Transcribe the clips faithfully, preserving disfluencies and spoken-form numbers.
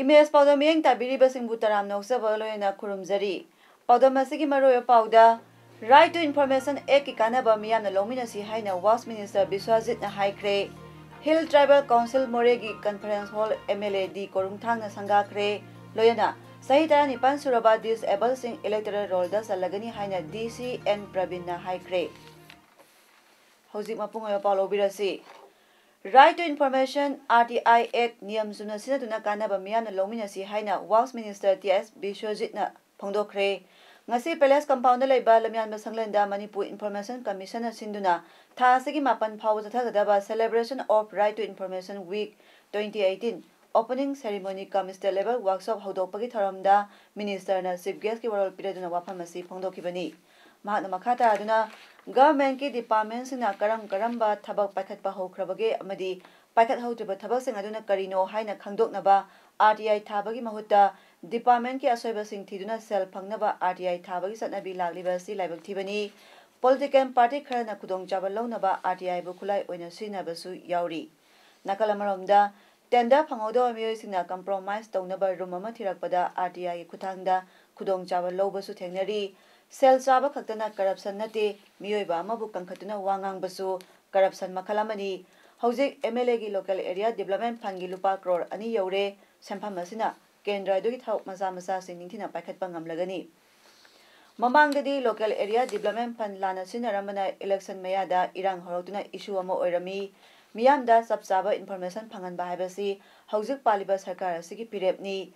Image ꯄꯥꯎꯗꯝ ꯃꯤꯠꯌꯦꯡ ꯇꯥꯕꯤꯔꯤꯕꯁꯤꯡꯕꯨ ꯇꯔꯥꯝꯅ ꯑꯣꯛꯆꯕ ꯂꯣꯏꯅꯅ ꯈꯨꯔꯨꯝꯖꯔꯤ꯫ ꯄꯥꯎꯗꯝ ꯑꯁꯤꯒꯤ ꯃꯔꯨꯑꯣꯏꯕ ꯄꯥꯎꯗ, Right to Information Act ꯀꯤ ꯀꯥꯟꯅꯕ ꯃꯤꯌꯥꯝꯅ ꯂꯧꯃꯤꯟꯅꯁꯤ ꯍꯥꯏꯅ ꯋꯥꯛꯁ ꯃꯤꯅꯤꯁꯇꯔ ꯕꯤꯁ꯭ꯋꯥꯖꯤꯠꯅ ꯍꯥꯏꯈ꯭ꯔꯦ꯫ ꯍꯤꯜ ꯇ꯭ꯔꯥꯏꯕꯦꯜ ꯀꯥꯎꯟꯁꯤꯜ ꯃꯣꯔꯦꯒꯤ conference hall M L A D ꯀꯣꯔꯨꯡꯊꯥꯡꯅ ꯁꯪꯒꯥꯈ꯭ꯔꯦ꯫ ꯂꯣꯏꯅꯅ ꯆꯍꯤ ꯇꯔꯥꯅꯤꯄꯥꯟ ꯁꯨꯔꯕ ꯗꯤꯁꯑꯦꯕꯜꯁꯤꯡ ꯏꯂꯦꯛꯇꯔꯦꯜ ꯔꯣꯜꯗ ꯆꯜꯂꯒꯅꯤ ꯍꯥꯏꯅ ꯗꯤ ꯁꯤ ꯑꯦꯟ ꯄ꯭ꯔꯕꯤꯟꯅ ꯍꯥꯏꯈ꯭ꯔꯦ꯫ ꯍꯧꯖꯤꯛ ꯃꯄꯨꯡ ꯑꯣꯏꯕ ꯄꯥꯎ ꯂꯧꯕꯤꯔꯁꯤ꯫ Right to Information, R T I Act ꯅꯤꯌꯝ ꯆꯨꯝꯅ ꯁꯤꯖꯤꯟꯅꯗꯨꯅ ꯀꯥꯟꯅꯕ ꯃꯤꯌꯥꯝꯅ ꯂꯧꯃꯤꯟꯅꯁꯤ ꯍꯥꯏꯅ ꯋꯥꯛꯁ ꯃꯤꯅꯤꯁꯇꯔ ꯇꯤ ꯑꯦꯁ ꯕꯤꯁ꯭ꯋꯖꯤꯠꯅ ꯐꯣꯡꯗꯣꯛꯈ꯭ꯔꯦ꯫ ꯉꯁꯤ ꯄꯦꯂꯦꯁ ꯀꯝꯄꯥꯎꯟꯗ ꯂꯩꯕ ꯂꯝꯌꯥꯟꯕ ꯁꯪꯂꯦꯟꯗ ꯃꯅꯤꯄꯨꯔ ꯏꯟꯐꯣꯔꯃꯦꯁꯟ ꯀꯃꯤꯁꯟꯅ ꯁꯤꯟꯗꯨꯅ ꯊꯥ ꯑꯁꯤꯒꯤ ꯃꯥꯄꯟ ꯐꯥꯎꯕ ꯆꯠꯊꯒꯗꯕ Celebration of Right to Information Week twenty eighteen opening ceremony cum state level workshop ꯍꯧꯗꯣꯛꯄꯒꯤ ꯊꯧꯔꯝꯗ ꯃꯤꯅꯤꯁꯇꯔꯅ ꯆꯤꯐ ꯒꯦꯁꯀꯤ ꯋꯥꯔꯣꯜ ꯄꯤꯔꯗꯨꯅ ꯋꯥꯐꯝ ꯑꯁꯤ ꯐꯣꯡꯗꯣꯛꯈꯤꯕꯅꯤ꯫ ꯃꯍꯥꯛꯅ ꯃꯈꯥ ꯇꯥꯗꯨꯅ, ꯒꯚꯔꯟꯃꯦꯟꯠꯀꯤ ꯗꯤꯄꯥꯔꯠꯃꯦꯟꯠꯁꯤꯡꯅ ꯀꯔꯝ ꯀꯔꯝꯕ ꯊꯕꯛ ꯄꯥꯏꯈꯠꯄ ꯍꯧꯈ꯭ꯔꯕꯒꯦ ꯑꯃꯗꯤ ꯄꯥꯏꯈꯠꯍꯧꯗ꯭ꯔꯤꯕ ꯊꯕꯛꯁꯤꯡ ꯑꯗꯨꯅ ꯀꯔꯤꯅꯣ ꯍꯥꯏꯅ ꯈꯪꯗꯣꯛꯅꯕ R T I ꯊꯥꯕꯒꯤ ꯃꯍꯨꯠꯇ ꯗꯤꯄꯥꯔꯠꯃꯦꯟꯠꯀꯤ ꯑꯁꯣꯏꯕꯁꯤꯡ ꯊꯤꯗꯨꯅ ꯁꯦꯜ ꯐꯪꯅꯕ R T I ꯊꯥꯕꯒꯤ ꯆꯠꯅꯕꯤ ꯂꯥꯛꯂꯤꯕ ꯑꯁꯤ ꯂꯥꯏꯕꯛ ꯊꯤꯕꯅꯤ꯫ ꯄꯣꯂꯤꯇꯤꯀꯦꯜ ꯄꯥꯔꯇꯤ ꯈꯔꯅ ꯈꯨꯗꯣꯡꯆꯥꯕ ꯂꯧꯅꯕ R T I ꯕꯨ ꯈꯨꯠꯂꯥꯏ ꯑꯣꯏꯅ ꯁꯤꯖꯤꯟꯅꯕꯁꯨ ꯌꯥꯎꯔꯤ꯫ ꯅꯥꯀꯜ ꯑꯃꯔꯣꯝꯗ, ꯇꯦꯟꯗꯔ ꯐꯪꯍꯧꯗꯕ ꯃꯤꯑꯣꯏꯁꯤꯡꯅ ꯀꯝꯄ꯭ꯔꯣꯃꯥꯏꯁ ꯇꯧꯅꯕ ꯔꯨꯝ ꯑꯃ ꯊꯤꯔꯛꯄꯗ R T I ꯒꯤ ꯈꯨꯠꯊꯥꯡꯗ ꯈꯨꯗꯣꯡꯆꯥꯕ ꯂꯧꯕꯁꯨ ꯊꯦꯡꯅꯔꯤ꯫ ꯁꯦꯜ ꯆꯥꯕ ꯈꯛꯇꯅ ꯀꯔꯞꯁꯟ ꯅꯠꯇꯦ, ꯃꯤꯑꯣꯏꯕ ꯑꯃꯕꯨ ꯀꯟꯈꯠꯇꯨꯅ ꯋꯥ ꯉꯥꯡꯕꯁꯨ ꯀꯔꯞꯁꯟ ꯃꯈꯜ ꯑꯃꯅꯤ꯫ ꯍꯧꯖꯤꯛ ꯑꯦꯝ ꯑꯦꯜ ꯑꯦꯒꯤ ꯂꯣꯀꯦꯜ ꯑꯦꯔꯤꯌꯥ ꯗꯤꯕ꯭ꯂꯞꯃꯦꯟꯠ ꯐꯟꯒꯤ ꯂꯨꯄꯥ ꯀ꯭ꯔꯣꯔ ꯑꯅꯤ ꯌꯧꯔꯦ꯫ ꯁꯦꯟꯐꯝ ꯑꯁꯤꯅ ꯀꯦꯟꯗ꯭ꯔ ꯑꯗꯨꯒꯤ ꯊꯕꯛ ꯃꯆꯥ ꯃꯆꯥꯁꯤꯡ ꯅꯤꯡꯊꯤꯅ ꯄꯥꯏꯈꯠꯄ ꯉꯝꯂꯒꯅꯤ꯫ ꯃꯃꯥꯡꯗꯗꯤ ꯂꯣꯀꯦꯜ ꯑꯦꯔꯤꯌꯥ ꯗꯤꯕ꯭ꯂꯞꯃꯦꯟꯠ ꯐꯟ ꯂꯥꯟꯅ ꯁꯤꯖꯤꯟꯅꯔꯝꯕꯅ ꯏꯂꯦꯛꯁꯟ ꯃꯌꯥꯗ ꯏꯔꯥꯡ ꯍꯧꯔꯛꯇꯨꯅ ꯏꯁꯨ ꯑꯃ ꯑꯣꯏꯔꯝꯃꯤ꯫ ꯃꯤꯌꯥꯝꯗ ꯆꯞ ꯆꯥꯕ ꯏꯟꯐꯣꯔꯃꯦꯁꯟ ꯐꯪꯍꯟꯕ ꯍꯥꯏꯕꯁꯤ ꯍꯧꯖꯤꯛ ꯄꯥꯜꯂꯤꯕ ꯁꯔꯀꯥꯔ ꯑꯁꯤꯒꯤ ꯐꯤꯔꯦꯞꯅꯤ꯫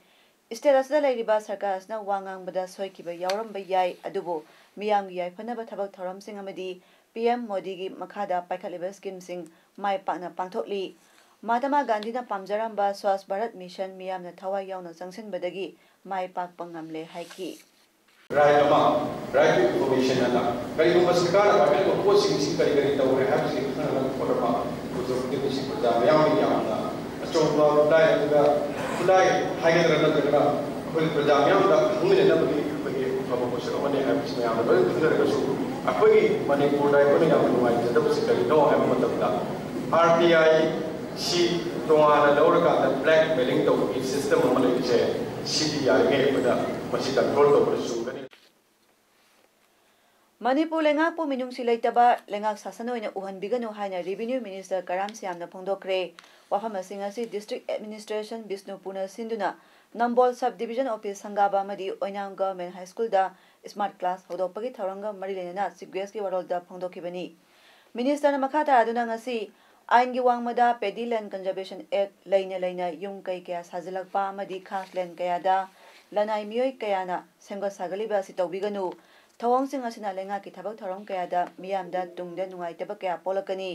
ꯁ꯭ꯇꯦꯠ ꯑꯁꯤꯗ ꯂꯩꯔꯤꯕ ꯁꯔꯀꯥꯔ ꯑꯁꯤꯅ ꯋꯥ ꯉꯥꯡꯕꯗ ꯁꯣꯏꯈꯤꯕ ꯌꯥꯎꯔꯝꯕ ꯌꯥꯏ, ꯑꯗꯨꯕꯨ ꯃꯤꯌꯥꯝꯒꯤ ꯌꯥꯏꯐꯅꯕ ꯊꯕꯛ ꯊꯧꯔꯝꯁꯤꯡ ꯑꯃꯗꯤ ꯄꯤ ꯑꯦꯝ ꯃꯣꯗꯤꯒꯤ ꯃꯈꯥꯗ ꯄꯥꯏꯈꯠꯂꯤꯕ ꯁ꯭ꯀꯤꯝꯁꯤꯡ ꯃꯥꯏ ꯄꯥꯛꯅ ꯄꯥꯡꯊꯣꯛꯂꯤ꯫ ꯃꯍꯥꯇꯃꯥ ꯒꯥꯟꯙꯤꯅ ꯄꯥꯝꯖꯔꯝꯕ ꯁ꯭ꯋꯥꯁ ꯚꯥꯔꯠ ꯃꯤꯁꯟ ꯃꯤꯌꯥꯝꯅ ꯊꯋꯥꯏ ꯌꯥꯎꯅ ꯆꯪꯁꯤꯟꯕꯗꯒꯤ ꯃꯥꯏ ꯄꯥꯛꯄ ꯉꯝꯂꯦ ꯍꯥꯏꯈꯤ꯫ ꯔꯥꯏꯠ ꯑꯃ, right to information ꯑꯅ ꯀꯔꯤꯒꯨꯝꯕ ꯁꯔꯀꯥꯔꯅ ꯄꯥꯏꯈꯠꯂꯤꯕ ꯄꯣꯠꯁꯤꯡꯁꯤ ꯀꯔꯤ ꯀꯔꯤ ꯇꯧꯔꯦ ꯍꯥꯏꯕꯁꯤ ꯈꯪꯅꯅꯕ ꯄꯣꯠ ꯑꯃ ꯄꯨꯊꯣꯛꯄꯗꯒꯤ ꯃꯁꯤ ꯄ꯭ꯔꯖꯥ ꯃꯌꯥꯝꯒꯤ ꯌꯥꯝꯅ ꯑꯆꯧꯕ ꯈꯨꯠꯂꯥꯏ ꯑꯗꯨꯒ ꯈꯨꯠꯂꯥꯏ ꯍꯥꯏꯒꯗ꯭ꯔꯥ ꯅꯠꯇ꯭ꯔꯒꯅ ꯑꯩꯈꯣꯏ ꯄ꯭ꯔꯖꯥ ꯃꯌꯥꯝꯗ ꯈꯪꯃꯤꯟꯅꯅꯕꯒꯤ ꯑꯩꯈꯣꯏꯒꯤ ꯑꯐꯕ ꯄꯣꯠꯁꯛ ꯑꯃꯅꯤ ꯍꯥꯏꯕꯁꯤ ꯃꯌꯥꯝꯅ ꯂꯣꯏꯅ ꯈꯪꯅꯔꯒꯁꯨ ꯑꯩꯈꯣꯏꯒꯤ ꯃꯅꯤꯄꯨꯔꯗ ꯑꯩꯈꯣꯏꯅ ꯌꯥꯝꯅ ꯅꯨꯡꯉꯥꯏꯖꯗꯕꯁꯤ ꯀꯔꯤꯅꯣ ꯍꯥꯏꯕ ꯃꯇꯝꯗ ꯑꯥꯔ ꯇꯤ ꯑꯥꯏ ꯁꯤ ꯇꯣꯉꯥꯟꯅ ꯂꯧꯔꯀꯥꯟꯗ ꯕ꯭ꯂꯦꯛ ꯃꯦꯂꯤꯡ ꯇꯧꯕꯒꯤ ꯁꯤꯁꯇꯦꯝ ꯑꯃ ꯂꯩꯕꯁꯦ ꯁꯤꯗꯤ ꯌꯥꯔꯤꯉꯩ ꯑꯩꯈꯣꯏꯅ ꯃꯁꯤ ꯀꯟꯇ꯭ꯔꯣꯜ ꯇꯧꯕꯗ ꯆꯨꯝꯒꯅꯤ꯫ ꯃꯅꯤꯄꯨꯔ ꯂꯩꯉꯥꯛꯄꯨ ꯃꯤꯅꯨꯡꯁꯤ ꯂꯩꯇꯕ ꯂꯩꯉꯥꯛ ꯁꯥꯁꯟ ꯑꯣꯏꯅ ꯎꯍꯟꯕꯤꯒꯅꯨ ꯍꯥꯏꯅ Revenue Minister ꯀꯔꯥꯝ ꯁ꯭ꯌꯥꯝꯅ ꯐꯣꯡꯗꯣꯛꯈ꯭ꯔꯦ꯫ ꯋꯥꯐꯝ ꯑꯁꯤ ꯉꯁꯤ District Administration ꯕꯤꯁꯅꯨꯄꯨꯔꯅ ꯁꯤꯟꯗꯨꯅ ꯅꯝꯕꯣꯜ Sub Division Office ꯁꯪꯒꯥꯕ ꯑꯃꯗꯤ ꯑꯣꯏꯅꯥꯝ Government High Schoolꯗ Smart Class ꯍꯧꯗꯣꯛꯄꯒꯤ ꯊꯧꯔꯝꯒ ꯃꯔꯤ ꯂꯩꯅꯅ Chief Guestꯀꯤ ꯋꯥꯔꯣꯜꯗ ꯐꯣꯡꯗꯣꯛꯈꯤꯕꯅꯤ꯫ Ministerꯅ ꯃꯈꯥ ꯇꯥꯔꯗꯨꯅ ꯉꯁꯤ ꯑꯥꯏꯟꯒꯤ ꯋꯥꯡꯃꯗ Paddy Land Conservation Act ꯂꯩꯅ ꯂꯩꯅ ꯌꯨꯝ ꯀꯩ ꯀꯌꯥ ꯁꯥꯖꯤꯜꯂꯛꯄ ꯑꯃꯗꯤ ꯈꯥꯁ ꯂꯦꯟ ꯀꯌꯥꯗ ꯂꯅꯥꯏ ꯃꯤꯑꯣꯏ ꯀꯌꯥꯅ ꯁꯦꯝꯒꯠ ꯁꯥꯒꯠꯂꯤꯕ ꯑꯁꯤ ꯇꯧꯕꯤꯒꯅꯨ꯫ ꯊꯧꯑꯣꯡꯁꯤꯡ ꯑꯁꯤꯅ ꯂꯩꯉꯥꯛꯀꯤ ꯊꯕꯛ ꯊꯧꯔꯝ ꯀꯌꯥꯗ ꯃꯤꯌꯥꯝꯗ ꯇꯨꯡꯗ ꯅꯨꯡꯉꯥꯏꯇꯕ ꯀꯌꯥ ꯄꯣꯛꯂꯛꯀꯅꯤ꯫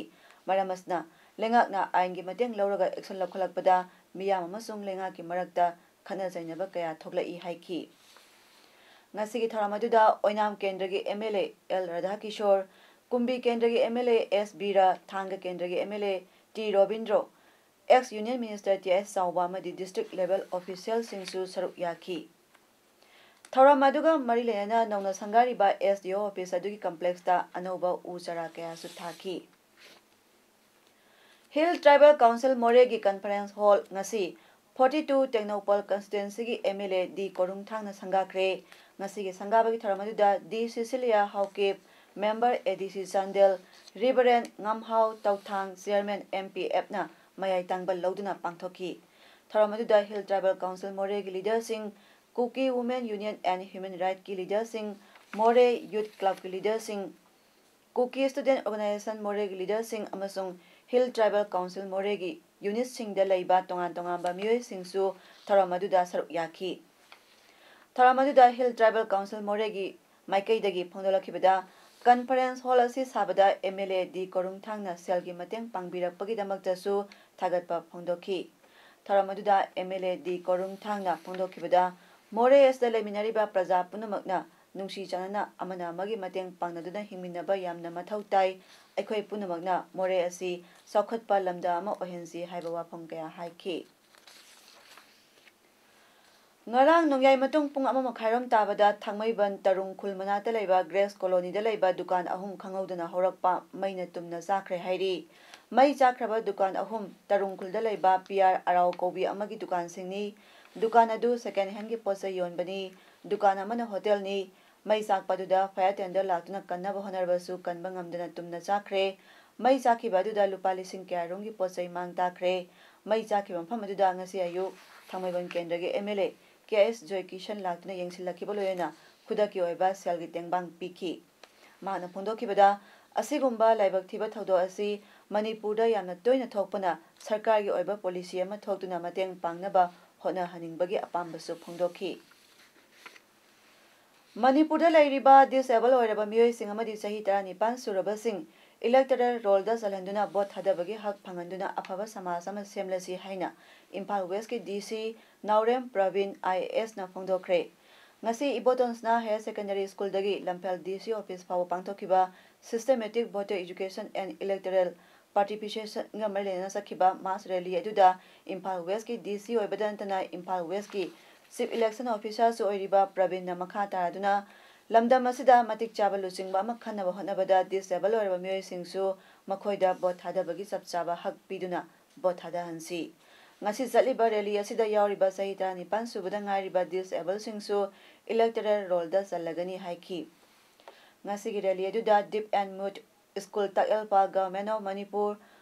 ꯃꯔꯝ ꯑꯁꯤꯅ ꯂꯩꯉꯥꯛꯅ ꯑꯥꯏꯟꯒꯤ ꯃꯇꯦꯡ ꯂꯧꯔꯒ action ꯂꯧꯈꯠꯂꯛꯄꯗ ꯃꯤꯌꯥꯝ ꯑꯃꯁꯨꯡ ꯂꯩꯉꯥꯛꯀꯤ ꯃꯔꯛꯇ ꯈꯠꯅ ꯆꯩꯅꯕ ꯀꯌꯥ ꯊꯣꯛꯂꯛꯏ ꯍꯥꯏꯈꯤ꯫ ꯉꯁꯤꯒꯤ ꯊꯧꯔꯝ ꯑꯗꯨꯗ ꯑꯣꯏꯅꯥꯝ ꯀꯦꯟꯗ꯭ꯔꯒꯤ MLA ꯑꯦꯜ ꯔꯥꯙꯥꯀꯤꯁꯣꯔ, ꯀꯨꯝꯕꯤ ꯀꯦꯟꯗ꯭ꯔꯒꯤ MLA ꯑꯦꯁ ꯕꯤꯔꯥ, ꯊꯥꯡꯒ ꯀꯦꯟꯗ꯭ꯔꯒꯤ MLA T Robindro, ex Union Minister T S Chaoba ꯑꯃꯗꯤ district level officialꯁꯤꯡꯁꯨ ꯁꯔꯨꯛ ꯌꯥꯈꯤ꯫ ꯊꯧꯔꯝ ꯑꯗꯨꯒ ꯃꯔꯤ ꯂꯩꯅꯅ ꯅꯧꯅ ꯁꯪꯒꯥꯔꯤꯕ SDO office ꯑꯗꯨꯒꯤ complexꯇ ꯑꯅꯧꯕ ꯎ ꯆꯥꯔꯥ ꯀꯌꯥꯁꯨ ꯊꯥꯈꯤ꯫ Hill Tribal Council ꯃꯣꯔꯦꯒꯤ conference hall ꯉꯁꯤ forty two ꯇꯦꯡꯅꯧꯄꯜ constituencyꯒꯤ MLA ꯗꯤ ꯀꯣꯔꯨꯡꯊꯥꯡꯅ ꯁꯪꯒꯥꯈ꯭ꯔꯦ꯫ ꯉꯁꯤꯒꯤ ꯁꯪꯒꯥꯕꯒꯤ ꯊꯧꯔꯝ ꯑꯗꯨꯗ ꯗꯤ ꯁꯤꯁꯤꯂꯤꯌꯥ Haokip, member ADC Chandel, Reverend ꯉꯝꯍꯥꯎ ꯇꯧꯊꯥꯡ, chairman MPFꯅ ꯃꯌꯥꯏ ꯇꯥꯡꯕ ꯂꯧꯗꯨꯅ ꯄꯥꯡꯊꯣꯛꯈꯤ꯫ ꯊꯧꯔꯝ ꯑꯗꯨꯗ Hill Tribal Council ꯃꯣꯔꯦꯒꯤ leaderꯁꯤꯡ, Kuki Women Union and Human Rightꯀꯤ leaderꯁꯤꯡ, ꯃꯣꯔꯦ Youth Clubꯀꯤ leaderꯁꯤꯡ, Kuki Student Organisation ꯃꯣꯔꯦꯒꯤ leaderꯁꯤꯡ ꯑꯃꯁꯨꯡ Hill Tribal Council ꯃꯣꯔꯦꯒꯤ unitꯁꯤꯡꯗ ꯂꯩꯕ ꯇꯣꯉꯥꯟ ꯇꯣꯉꯥꯟꯕ ꯃꯤꯑꯣꯏꯁꯤꯡꯁꯨ ꯊꯧꯔꯝ ꯑꯗꯨꯗ ꯁꯔꯨꯛ ꯌꯥꯈꯤ꯫ ꯊꯧꯔꯝ ꯑꯗꯨꯗ Hill Tribal Council ꯃꯣꯔꯦꯒꯤ ꯃꯥꯏꯀꯩꯗꯒꯤ ꯐꯣꯡꯗꯣꯛꯂꯛꯈꯤꯕꯗ, conference hall ꯑꯁꯤ ꯁꯥꯕꯗ MLA ꯗꯤ ꯀꯣꯔꯨꯡꯊꯥꯡꯅ ꯁꯦꯜꯒꯤ ꯃꯇꯦꯡ ꯄꯥꯡꯕꯤꯔꯛꯄꯒꯤꯗꯃꯛꯇꯁꯨ ꯊꯥꯒꯠꯄ ꯐꯣꯡꯗꯣꯛꯈꯤ꯫ ꯊꯧꯔꯝ ꯑꯗꯨꯗ ꯑꯦꯝ ꯑꯦꯜ ꯑꯦ ꯗꯤ ꯀꯣꯔꯨꯝꯊꯥꯡꯅ ꯐꯣꯡꯗꯣꯛꯈꯤꯕꯗ, ꯃꯣꯔꯦ ꯑꯁꯤꯗ ꯂꯩꯃꯤꯟꯅꯔꯤꯕ ꯄ꯭ꯔꯖꯥ ꯄꯨꯝꯅꯃꯛꯅ ꯅꯨꯡꯁꯤ ꯆꯥꯟꯅꯅ ꯑꯃꯅ ꯑꯃꯒꯤ ꯃꯇꯦꯡ ꯄꯥꯡꯅꯗꯨꯅ ꯍꯤꯡꯃꯤꯟꯅꯕ ꯌꯥꯝꯅ ꯃꯊꯧ ꯇꯥꯏ꯫ ꯑꯩꯈꯣꯏ ꯄꯨꯝꯅꯃꯛꯅ ꯃꯣꯔꯦ ꯑꯁꯤ ꯆꯥꯎꯈꯠꯄ ꯂꯝꯗꯝ ꯑꯃ ꯑꯣꯏꯍꯟꯁꯤ ꯍꯥꯏꯕ ꯋꯥꯐꯝ ꯀꯌꯥ ꯍꯥꯏꯈꯤ꯫ ꯉꯔꯥꯡ ꯅꯣꯡꯌꯥꯏ ꯃꯇꯨꯡ ꯄꯨꯡ ꯑꯃ ꯃꯈꯥꯏꯔꯣꯝ ꯇꯥꯕꯗ ꯊꯥꯡꯃꯩꯕꯟ ꯇꯔꯨꯡ ꯈꯨꯜ ꯃꯅꯥꯛꯇ ꯂꯩꯕ ꯒ꯭ꯔꯦꯁ ꯀꯣꯂꯣꯅꯤꯗ ꯂꯩꯕ ꯗꯨꯀꯥꯟ ꯑꯍꯨꯝ ꯈꯪꯍꯧꯗꯅ ꯍꯧꯔꯛꯄ ꯃꯩꯅ ꯇꯨꯝꯅ ꯆꯥꯈ꯭ꯔꯦ ꯍꯥꯏꯔꯤ꯫ ꯃꯩ ꯆꯥꯛꯈ꯭ꯔꯕ ꯗꯨꯀꯥꯟ ꯑꯍꯨꯝ ꯇꯔꯨꯡ ꯈꯨꯜꯗ ꯂꯩꯕ ꯄꯤ ꯑꯥꯔ ꯑꯔꯥꯎ ꯀꯧꯕꯤ ꯑꯃꯒꯤ ꯗꯨꯀꯥꯟꯁꯤꯡꯅꯤ꯫ ꯗꯨꯀꯥꯟ ꯑꯗꯨ ꯁꯦꯀꯦꯟ ꯍꯦꯟꯒꯤ ꯄꯣꯠ ꯆꯩ ꯌꯣꯟꯕꯅꯤ꯫ ꯗꯨꯀꯥꯟ ꯑꯃꯅ ꯍꯣꯇꯦꯜꯅꯤ꯫ ꯃꯩ ꯆꯥꯛꯄ ꯑꯗꯨꯗ ꯐꯥꯌꯔ ꯇꯦꯟꯗꯔ ꯂꯥꯛꯇꯨꯅ ꯀꯟꯅꯕ ꯍꯣꯠꯅꯔꯕꯁꯨ ꯀꯟꯕ ꯉꯝꯗꯅ ꯇꯨꯝꯅ ꯆꯥꯈ꯭ꯔꯦ꯫ ꯃꯩ ꯆꯥꯛꯈꯤꯕ ꯑꯗꯨꯗ ꯂꯨꯄꯥ ꯂꯤꯁꯤꯡ ꯀꯌꯥꯔꯣꯝꯒꯤ ꯄꯣꯠ ꯆꯩ ꯃꯥꯡ ꯇꯥꯛꯈ꯭ꯔꯦ꯫ ꯃꯩ ꯆꯥꯛꯈꯤꯕ ꯃꯐꯝ ꯑꯗꯨꯗ ꯉꯁꯤ ꯑꯌꯨꯛ ꯊꯥꯡꯃꯩꯕꯟ ꯀꯦꯟꯗ꯭ꯔꯒꯤ ꯑꯦꯝ ꯑꯦꯜ ꯑꯦ ꯀꯦ ꯑꯦꯁ ꯖꯣꯏꯀꯤꯁꯟ ꯂꯥꯛꯇꯨꯅ ꯌꯦꯡꯁꯤꯜꯂꯛꯈꯤꯕ ꯂꯣꯏꯅꯅ ꯈꯨꯗꯛꯀꯤ ꯑꯣꯏꯕ ꯁꯦꯜꯒꯤ ꯇꯦꯡꯕꯥꯡ ꯄꯤꯈꯤ꯫ ꯃꯍꯥꯛꯅ ꯐꯣꯡꯗꯣꯛꯈꯤꯕꯗ, ꯑꯁꯤꯒꯨꯝꯕ ꯂꯥꯏꯕꯛ ꯊꯤꯕ ꯊꯧꯗꯣꯛ ꯑꯁꯤ ꯃꯅꯤꯄꯨꯔꯗ ꯌꯥꯝꯅ ꯇꯣꯏꯅ ꯊꯣꯛꯄꯅ ꯁꯔꯀꯥꯔꯒꯤ ꯑꯣꯏꯕ ꯄꯣꯂꯤꯁꯤ ꯑꯃ ꯊꯣꯛꯇꯨꯅ ꯃꯇꯦꯡ ꯄꯥꯡꯅꯕ ꯍꯣꯠꯅꯍꯟꯅꯤꯡꯕꯒꯤ ꯑꯄꯥꯝꯕꯁꯨ ꯐꯣꯡꯗꯣꯛꯈꯤ꯫ ꯃꯅꯤꯄꯨꯔꯗ ꯂꯩꯔꯤꯕ ꯗꯤꯁꯑꯦꯕꯜ ꯑꯣꯏꯔꯕ ꯃꯤꯑꯣꯏꯁꯤꯡ ꯑꯃꯗꯤ ꯆꯍꯤ ꯇꯔꯥꯅꯤꯄꯥꯟ ꯁꯨꯔꯕꯁꯤꯡ ꯏꯂꯦꯛꯇꯣꯔꯦꯜ ꯔꯣꯜꯗ ꯆꯜꯍꯟꯗꯨꯅ ꯚꯣꯠ ꯊꯥꯗꯕꯒꯤ ꯍꯛ ꯐꯪꯍꯟꯗꯨꯅ ꯑꯐꯕ ꯁꯃꯥꯖ ꯑꯃ ꯁꯦꯝꯂꯁꯤ ꯍꯥꯏꯅ ꯏꯝꯐꯥꯜ ꯋꯦꯁꯀꯤ ꯗꯤ ꯁꯤ ꯅꯥꯎꯔꯦꯝ ꯄ꯭ꯔꯕꯤꯟ ꯑꯥꯏ ꯑꯦ ꯑꯦꯁꯅ ꯐꯣꯡꯗꯣꯛꯈ꯭ꯔꯦ꯫ ꯉꯁꯤ ꯏꯕꯣꯇꯣꯟ ꯁꯅꯥ ꯍꯥꯌꯔ ꯁꯦꯀꯦꯟꯗꯔꯤ ꯁ꯭ꯀꯨꯜꯗꯒꯤ ꯂꯝꯐꯦꯜ ꯗꯤ ꯁꯤ ꯑꯣꯐꯤꯁ ꯐꯥꯎꯕ ꯄꯥꯡꯊꯣꯛꯈꯤꯕ Systematic Voter Education and Electoral Participation ꯒ ꯃꯔꯤ ꯂꯩꯅꯅ ꯆꯠꯈꯤꯕ ꯃꯥꯁ ꯔꯦꯂꯤ ꯑꯗꯨꯗ ꯏꯝꯐꯥꯜ ꯋꯦꯁꯀꯤ ꯗꯤ ꯁꯤ ꯑꯣꯏꯕꯗ ꯅꯠꯇꯅ ꯏꯝꯐꯥꯜ ꯋꯦꯁꯀꯤ ꯆꯤꯐ ꯏꯂꯦꯛꯁꯟ ꯑꯣꯐꯤꯁꯥꯔꯁꯨ ꯑꯣꯏꯔꯤꯕ ꯄ꯭ꯔꯕꯤꯟꯅ ꯃꯈꯥ ꯇꯥꯔꯗꯨꯅ ꯂꯝꯗꯝ ꯑꯁꯤꯗ ꯃꯇꯤꯛ ꯆꯥꯕ ꯂꯨꯆꯤꯡꯕ ꯑꯃ ꯈꯟꯅꯕ ꯍꯣꯠꯅꯕꯗ ꯗꯤꯁꯑꯦꯕꯜ ꯑꯣꯏꯔꯕ ꯃꯤꯑꯣꯏꯁꯤꯡꯁꯨ ꯃꯈꯣꯏꯗ ꯚꯣꯠ ꯊꯥꯗꯕꯒꯤ ꯆꯞ ꯆꯥꯕ ꯍꯛ ꯄꯤꯗꯨꯅ ꯚꯣꯠ ꯊꯥꯗꯍꯟꯁꯤ꯫ ꯉꯁꯤ ꯆꯠꯂꯤꯕ ꯔꯦꯂꯤ ꯑꯁꯤꯗ ꯌꯥꯎꯔꯤꯕ ꯆꯍꯤ ꯇꯔꯥꯅꯤꯄꯥꯟ ꯁꯨꯕꯗ ꯉꯥꯏꯔꯤꯕ ꯗꯤꯁꯑꯦꯕꯜꯁꯤꯡꯁꯨ ꯏꯂꯦꯛꯇꯣꯔꯦꯜ ꯔꯣꯜꯗ ꯆꯜꯂꯒꯅꯤ ꯍꯥꯏꯈꯤ꯫ ꯉꯁꯤꯒꯤ ꯔꯦꯂꯤ ꯑꯗꯨꯗ Deaf and Mute School ꯇꯥꯛꯌꯦꯜꯄꯥꯜ, Government of Manipur,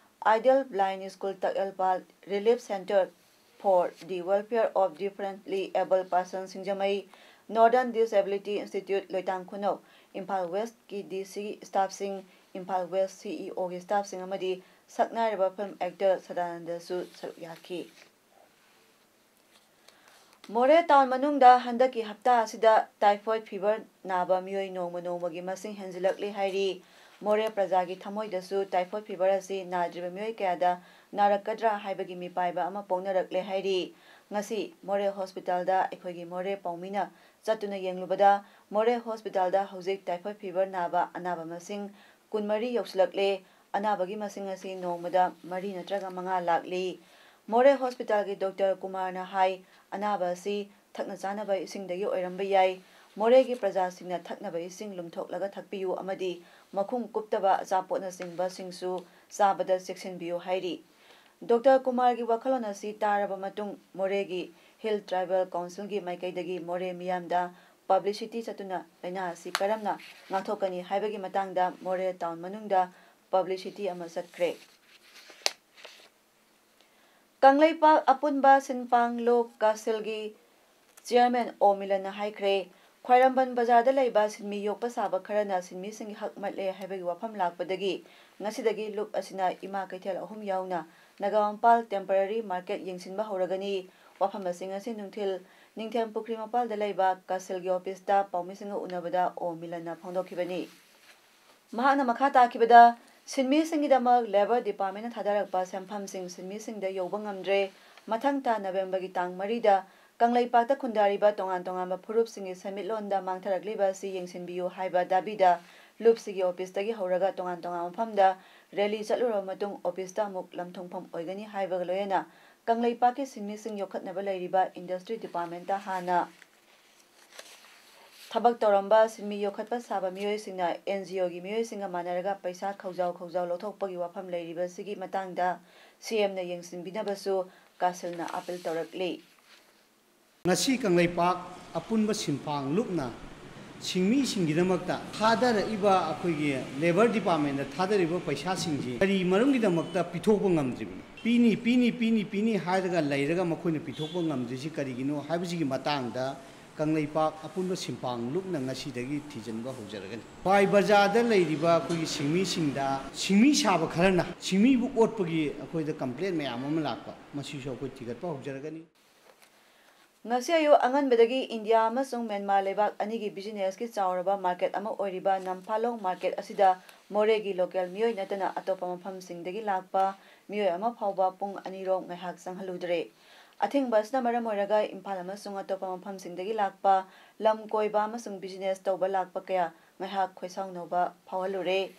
Ideal Blind School ꯇꯥꯛꯌꯦꯜꯄꯥꯜ, Relief Centre for the Welfare of Differently Abled Persons Singjamei, Northern Disability Institute ꯂꯣꯏꯇꯥꯡ ꯈꯨꯅꯧ, Imphal ꯋꯦꯁꯀꯤ ꯗꯤ ꯁꯤꯒꯤ ꯁ꯭ꯇꯥꯐꯁꯤꯡ, ꯏꯝꯐꯥꯜ ꯋꯦꯁ ꯁꯤ ꯏ ꯑꯣꯒꯤ ꯁ꯭ꯇꯥꯐꯁꯤꯡ ꯑꯃꯗꯤ ꯁꯛꯅꯥꯏꯔꯕ ꯐꯤꯜꯝ ꯑꯦꯛꯇꯔ ꯁꯗꯥꯅꯟꯗꯁꯨ ꯁꯔꯨꯛ ꯌꯥꯈꯤ꯫ ꯃꯣꯔꯦ ꯇꯥꯎꯟ ꯃꯅꯨꯡꯗ ꯍꯟꯗꯛꯀꯤ ꯍꯞꯇꯥ ꯑꯁꯤꯗ ꯇꯥꯏꯐꯣꯏꯗ ꯐꯤꯚꯔ ꯅꯥꯕ ꯃꯤꯑꯣꯏ ꯅꯣꯡꯃ ꯅꯣꯡꯃꯒꯤ ꯃꯁꯤꯡ ꯍꯦꯟꯖꯤꯜꯂꯛꯂꯤ ꯍꯥꯏꯔꯤ꯫ ꯃꯣꯔꯦ ꯄ꯭ꯔꯖꯥꯒꯤ ꯊꯃꯣꯏꯗꯁꯨ ꯇꯥꯏꯐꯣꯏꯗ ꯐꯤꯚꯔ ꯑꯁꯤ ꯅꯥꯗ꯭ꯔꯤꯕ ꯃꯤꯑꯣꯏ ꯀꯌꯥꯗ ꯅꯥꯔꯛꯀꯗ꯭ꯔꯥ ꯍꯥꯏꯕꯒꯤ ꯃꯤꯄꯥꯏꯕ ꯑꯃ ꯄꯣꯛꯅꯔꯛꯂꯦ ꯍꯥꯏꯔꯤ꯫ ꯉꯁꯤ ꯃꯣꯔꯦ ꯍꯣꯁꯄꯤꯇꯥꯜꯗ ꯑꯩꯈꯣꯏꯒꯤ ꯃꯣꯔꯦ ꯄꯥꯎꯃꯤꯅ ꯆꯠꯇꯨꯅ ꯌꯦꯡꯂꯨꯕꯗ, ꯃꯣꯔꯦ ꯍꯣꯁꯄꯤꯇꯥꯜꯗ ꯍꯧꯖꯤꯛ ꯇꯥꯏꯐꯣꯏꯗ ꯐꯤꯚꯔ ꯅꯥꯕ ꯑꯅꯥꯕ ꯃꯁꯤꯡ ꯀꯨꯟꯃꯔꯤ ꯌꯧꯁꯤꯜꯂꯛꯂꯦ꯫ ꯑꯅꯥꯕꯒꯤ ꯃꯁꯤꯡ ꯑꯁꯤ ꯅꯣꯡꯃꯗ ꯃꯔꯤ ꯅꯠꯇ꯭ꯔꯒ ꯃꯉꯥ ꯂꯥꯛꯂꯤ꯫ ꯃꯣꯔꯦ ꯍꯣꯁꯄꯤꯇꯥꯜꯒꯤ ꯗꯣꯛꯇꯔ ꯀꯨꯃꯥꯔꯅ ꯍꯥꯏ, ꯑꯅꯥꯕ ꯑꯁꯤ ꯊꯛꯅ ꯆꯥꯅꯕ ꯏꯁꯤꯡꯗꯒꯤ ꯑꯣꯏꯔꯝꯕ ꯌꯥꯏ꯫ ꯃꯣꯔꯦꯒꯤ ꯄ꯭ꯔꯖꯥꯁꯤꯡꯅ ꯊꯛꯅꯕ ꯏꯁꯤꯡ ꯂꯨꯝꯊꯣꯛꯂꯒ ꯊꯛꯄꯤꯌꯨ ꯑꯃꯗꯤ ꯃꯈꯨꯝ ꯀꯨꯞꯇꯕ ꯑꯆꯥꯄꯣꯠꯅꯆꯤꯡꯕꯁꯤꯡꯁꯨ ꯆꯥꯕꯗ ꯆꯦꯛꯁꯤꯟꯕꯤꯌꯨ ꯍꯥꯏꯔꯤ꯫ ꯗꯣꯛꯇꯔ ꯀꯨꯃꯥꯔꯒꯤ ꯋꯥꯈꯜꯂꯣꯟ ꯑꯁꯤ ꯇꯥꯔꯕ ꯃꯇꯨꯡ, ꯃꯣꯔꯦꯒꯤ ꯍꯤꯜ ꯇ꯭ꯔꯥꯏꯕꯦꯜ ꯀꯥꯎꯟꯁꯤꯜꯒꯤ ꯃꯥꯏꯀꯩꯗꯒꯤ ꯃꯣꯔꯦ ꯃꯤꯌꯥꯝꯗ ꯄꯕ꯭ꯂꯤꯁꯤꯇꯤ ꯆꯠꯇꯨꯅ ꯂꯥꯏꯅꯥ ꯑꯁꯤ ꯀꯔꯝꯅ ꯉꯥꯛꯊꯣꯛꯀꯅꯤ ꯍꯥꯏꯕꯒꯤ ꯃꯇꯥꯡꯗ ꯃꯣꯔꯦ ꯇꯥꯎꯟ ꯃꯅꯨꯡꯗ ꯄꯕ꯭ꯂꯤꯁꯤꯇꯤ ꯑꯃ ꯆꯠꯈ꯭ꯔꯦ꯫ ꯀꯪꯂꯩꯄꯥꯛ ꯑꯄꯨꯟꯕ ꯁꯤꯟꯄꯥꯡ ꯂꯨꯞ ꯀꯥꯁꯤꯜꯒꯤ ꯆꯤꯌꯔꯃꯦꯟ ꯑꯣ ꯃꯤꯂꯟꯅ ꯍꯥꯏꯈ꯭ꯔꯦ, ꯈ꯭ꯋꯥꯏꯔꯝꯕꯟ ꯕꯖꯥꯔꯗ ꯂꯩꯕ ꯁꯤꯟꯃꯤ ꯌꯣꯛꯄ ꯁꯥꯕ ꯈꯔꯅ ꯁꯤꯟꯃꯤꯁꯤꯡꯒꯤ ꯍꯛ ꯃꯠꯂꯦ ꯍꯥꯏꯕꯒꯤ ꯋꯥꯐꯝ ꯂꯥꯛꯄꯗꯒꯤ ꯉꯁꯤꯗꯒꯤ ꯂꯨꯞ ꯑꯁꯤꯅ ꯏꯃꯥ ꯀꯩꯊꯦꯜ ꯑꯍꯨꯝ ꯌꯥꯎꯅ ꯅꯒꯥꯃꯄꯥꯜ ꯇꯦꯝꯄꯔꯔꯤ ꯃꯥꯔꯀꯦꯠ ꯌꯦꯡꯁꯤꯟꯕ ꯍꯧꯔꯒꯅꯤ꯫ ꯋꯥꯐꯝ ꯑꯁꯤ ꯉꯁꯤ ꯅꯨꯡꯊꯤꯜ ꯅꯤꯡꯊꯦꯝ ꯄꯨꯈ꯭ꯔꯤ ꯃꯄꯥꯜꯗ ꯂꯩꯕ ꯀꯥꯁꯤꯜꯒꯤ ꯑꯣꯐꯤꯁꯇ ꯄꯥꯎꯃꯤꯁꯤꯡꯒ ꯎꯅꯕꯗ ꯑꯣ ꯃꯤꯂꯟꯅ ꯐꯣꯡꯗꯣꯛꯈꯤꯕꯅꯤ꯫ ꯃꯍꯥꯛꯅ ꯃꯈꯥ ꯇꯥꯈꯤꯕꯗ, ꯁꯤꯟꯃꯤꯁꯤꯡꯒꯤꯗꯃꯛ ꯂꯦꯕꯔ ꯗꯤꯄꯥꯔꯠꯃꯦꯟꯅ ꯊꯥꯗꯔꯛꯄ ꯁꯦꯟꯐꯝꯁꯤꯡ ꯁꯤꯟꯃꯤꯁꯤꯡꯗ ꯌꯧꯕ ꯉꯝꯗ꯭ꯔꯦ꯫ ꯃꯊꯪ ꯊꯥ ꯅꯕꯦꯝꯕꯔꯒꯤ ꯇꯥꯡ ꯃꯔꯤꯗ ꯀꯪꯂꯩꯄꯥꯛꯇ ꯈꯨꯟꯗꯥꯔꯤꯕ ꯇꯣꯉꯥꯟ ꯇꯣꯉꯥꯟꯕ ꯐꯨꯔꯨꯞꯁꯤꯡꯒꯤ ꯁꯦꯟꯃꯤꯠꯂꯣꯟꯗ ꯃꯥꯡꯊꯔꯛꯂꯤꯕ ꯑꯁꯤ ꯌꯦꯡꯁꯤꯟꯕꯤꯌꯨ ꯍꯥꯏꯕ ꯗꯥꯕꯤꯗ ꯂꯨꯞꯁꯤꯒꯤ ꯑꯣꯐꯤꯁꯇꯒꯤ ꯍꯧꯔꯒ ꯇꯣꯉꯥꯟ ꯇꯣꯉꯥꯟꯕ ꯃꯐꯝꯗ ꯔꯦꯂꯤ ꯆꯠꯂꯨꯔꯕ ꯃꯇꯨꯡ ꯑꯣꯐꯤꯁꯇ ꯑꯃꯨꯛ ꯂꯝꯊꯨꯡꯐꯝ ꯑꯣꯏꯒꯅꯤ ꯍꯥꯏꯕꯒ ꯂꯣꯏꯅꯅ ꯀꯪꯂꯩꯄꯥꯛꯀꯤ ꯁꯤꯟꯃꯤꯁꯤꯡ ꯌꯣꯛꯈꯠꯅꯕ ꯂꯩꯔꯤꯕ ꯏꯟꯗꯁꯇ꯭ꯔꯤ ꯗꯤꯄꯥꯔꯠꯃꯦꯟꯇ ꯍꯥꯟꯅ ꯊꯕꯛ ꯇꯧꯔꯝꯕ ꯁꯤꯟꯃꯤ ꯌꯣꯛꯈꯠꯄ ꯁꯥꯕ ꯃꯤꯑꯣꯏꯁꯤꯡꯅ ꯑꯦꯟ ꯖꯤ ꯑꯣꯒꯤ ꯃꯤꯑꯣꯏꯁꯤꯡꯒ ꯃꯥꯟꯅꯔꯒ ꯄꯩꯁꯥ ꯈꯧꯖꯥꯎ ꯈꯧꯖꯥꯎ ꯂꯧꯊꯣꯛꯄꯒꯤ ꯋꯥꯐꯝ ꯂꯩꯔꯤꯕꯁꯤꯒꯤ ꯃꯇꯥꯡꯗ ꯁꯤ ꯑꯦꯝꯅ ꯌꯦꯡꯁꯤꯟꯕꯤꯅꯕꯁꯨ ꯀꯥꯁꯤꯜꯅ ꯑꯥꯄꯤꯜ ꯇꯧꯔꯛꯂꯤ꯫ ꯉꯁꯤ ꯀꯪꯂꯩꯄꯥꯛ ꯑꯄꯨꯟꯕ ꯁꯤꯟꯐꯥꯡ ꯂꯨꯞꯅ ꯁꯤꯟꯃꯤꯁꯤꯡꯒꯤꯗꯃꯛꯇ ꯊꯥꯗꯔꯛꯏꯕ ꯑꯩꯈꯣꯏꯒꯤ ꯂꯦꯕꯔ ꯗꯤꯄꯥꯔꯠꯃꯦꯟꯗ ꯊꯥꯗꯔꯤꯕ ꯄꯩꯁꯥꯁꯤꯡꯁꯤ ꯀꯔꯤ ꯃꯔꯝꯒꯤꯗꯃꯛꯇ ꯄꯤꯊꯣꯛꯄ ꯉꯝꯗ꯭ꯔꯤꯕꯅꯣ? ꯄꯤꯅꯤ, ꯄꯤꯅꯤ, ꯄꯤꯅꯤ, ꯄꯤꯅꯤ ꯍꯥꯏꯔꯒ ꯂꯩꯔꯒ ꯃꯈꯣꯏꯅ ꯄꯤꯊꯣꯛꯄ ꯉꯝꯗ꯭ꯔꯤꯁꯤ ꯀꯔꯤꯒꯤꯅꯣ ꯍꯥꯏꯕꯁꯤꯒꯤ ꯃꯇꯥꯡꯗ ꯀꯪꯂꯩꯄꯥꯛ ꯑꯄꯨꯟꯕ ꯁꯤꯟꯐꯥꯡ ꯂꯨꯞꯅ ꯉꯁꯤꯗꯒꯤ ꯊꯤꯖꯤꯟꯕ ꯍꯧꯖꯔꯒꯅꯤ꯫ ꯈ꯭ꯋꯥꯏ ꯕꯖꯥꯔꯗ ꯂꯩꯔꯤꯕ ꯑꯩꯈꯣꯏꯒꯤ ꯁꯤꯟꯃꯤꯁꯤꯡꯗ ꯁꯤꯟꯃꯤ ꯁꯥꯕ ꯈꯔꯅ ꯁꯤꯟꯃꯤꯕꯨ ꯑꯣꯠꯄꯒꯤ ꯑꯩꯈꯣꯏꯗ ꯀꯝꯄ꯭ꯂꯦꯟ ꯃꯌꯥꯝ ꯑꯃ ꯂꯥꯛꯄ, ꯃꯁꯤꯁꯨ ꯑꯩꯈꯣꯏ ꯊꯤꯒꯠꯄ ꯍꯧꯖꯔꯒꯅꯤ꯫ ꯉꯁꯤ ꯑꯌꯨꯛ ꯑꯉꯟꯕꯗꯒꯤ ꯏꯟꯗꯤꯌꯥ ꯑꯃꯁꯨꯡ ꯃ꯭ꯌꯥꯟꯃꯥꯔ ꯂꯩꯕꯥꯛ ꯑꯅꯤꯒꯤ business ꯀꯤ ꯆꯥꯎꯔꯕ market ꯑꯃ ꯑꯣꯏꯔꯤꯕ ꯅꯝꯐꯥꯂꯣꯡ market ꯑꯁꯤꯗ ꯃꯣꯔꯦꯒꯤ local ꯃꯤꯑꯣꯏ ꯅꯠꯇꯅ ꯑꯇꯣꯞꯄ ꯃꯐꯝꯁꯤꯡꯗꯒꯤ ꯂꯥꯛꯄ ꯃꯤꯑꯣꯏ ꯑꯃ ꯐꯥꯎꯕ ꯄꯨꯡ ꯑꯅꯤꯔꯣꯝ ꯉꯥꯏꯍꯥꯛ ꯆꯪꯍꯜꯂꯨꯗ꯭ꯔꯦ꯫ ꯑꯊꯤꯡꯕ ꯑꯁꯤꯅ ꯃꯔꯝ ꯑꯣꯏꯔꯒ ꯏꯝꯐꯥꯜ ꯑꯃꯁꯨꯡ ꯑꯇꯣꯞꯄ ꯃꯐꯝꯁꯤꯡꯗꯒꯤ ꯂꯥꯛꯄ ꯂꯝ ꯀꯣꯏꯕ ꯑꯃꯁꯨꯡ business ꯇꯧꯕ ꯂꯥꯛꯄ ꯀꯌꯥ ꯉꯥꯏꯍꯥꯛ ꯈꯣꯏꯁꯥꯎꯅꯕ ꯐꯥꯎꯍꯜꯂꯨꯔꯦ꯫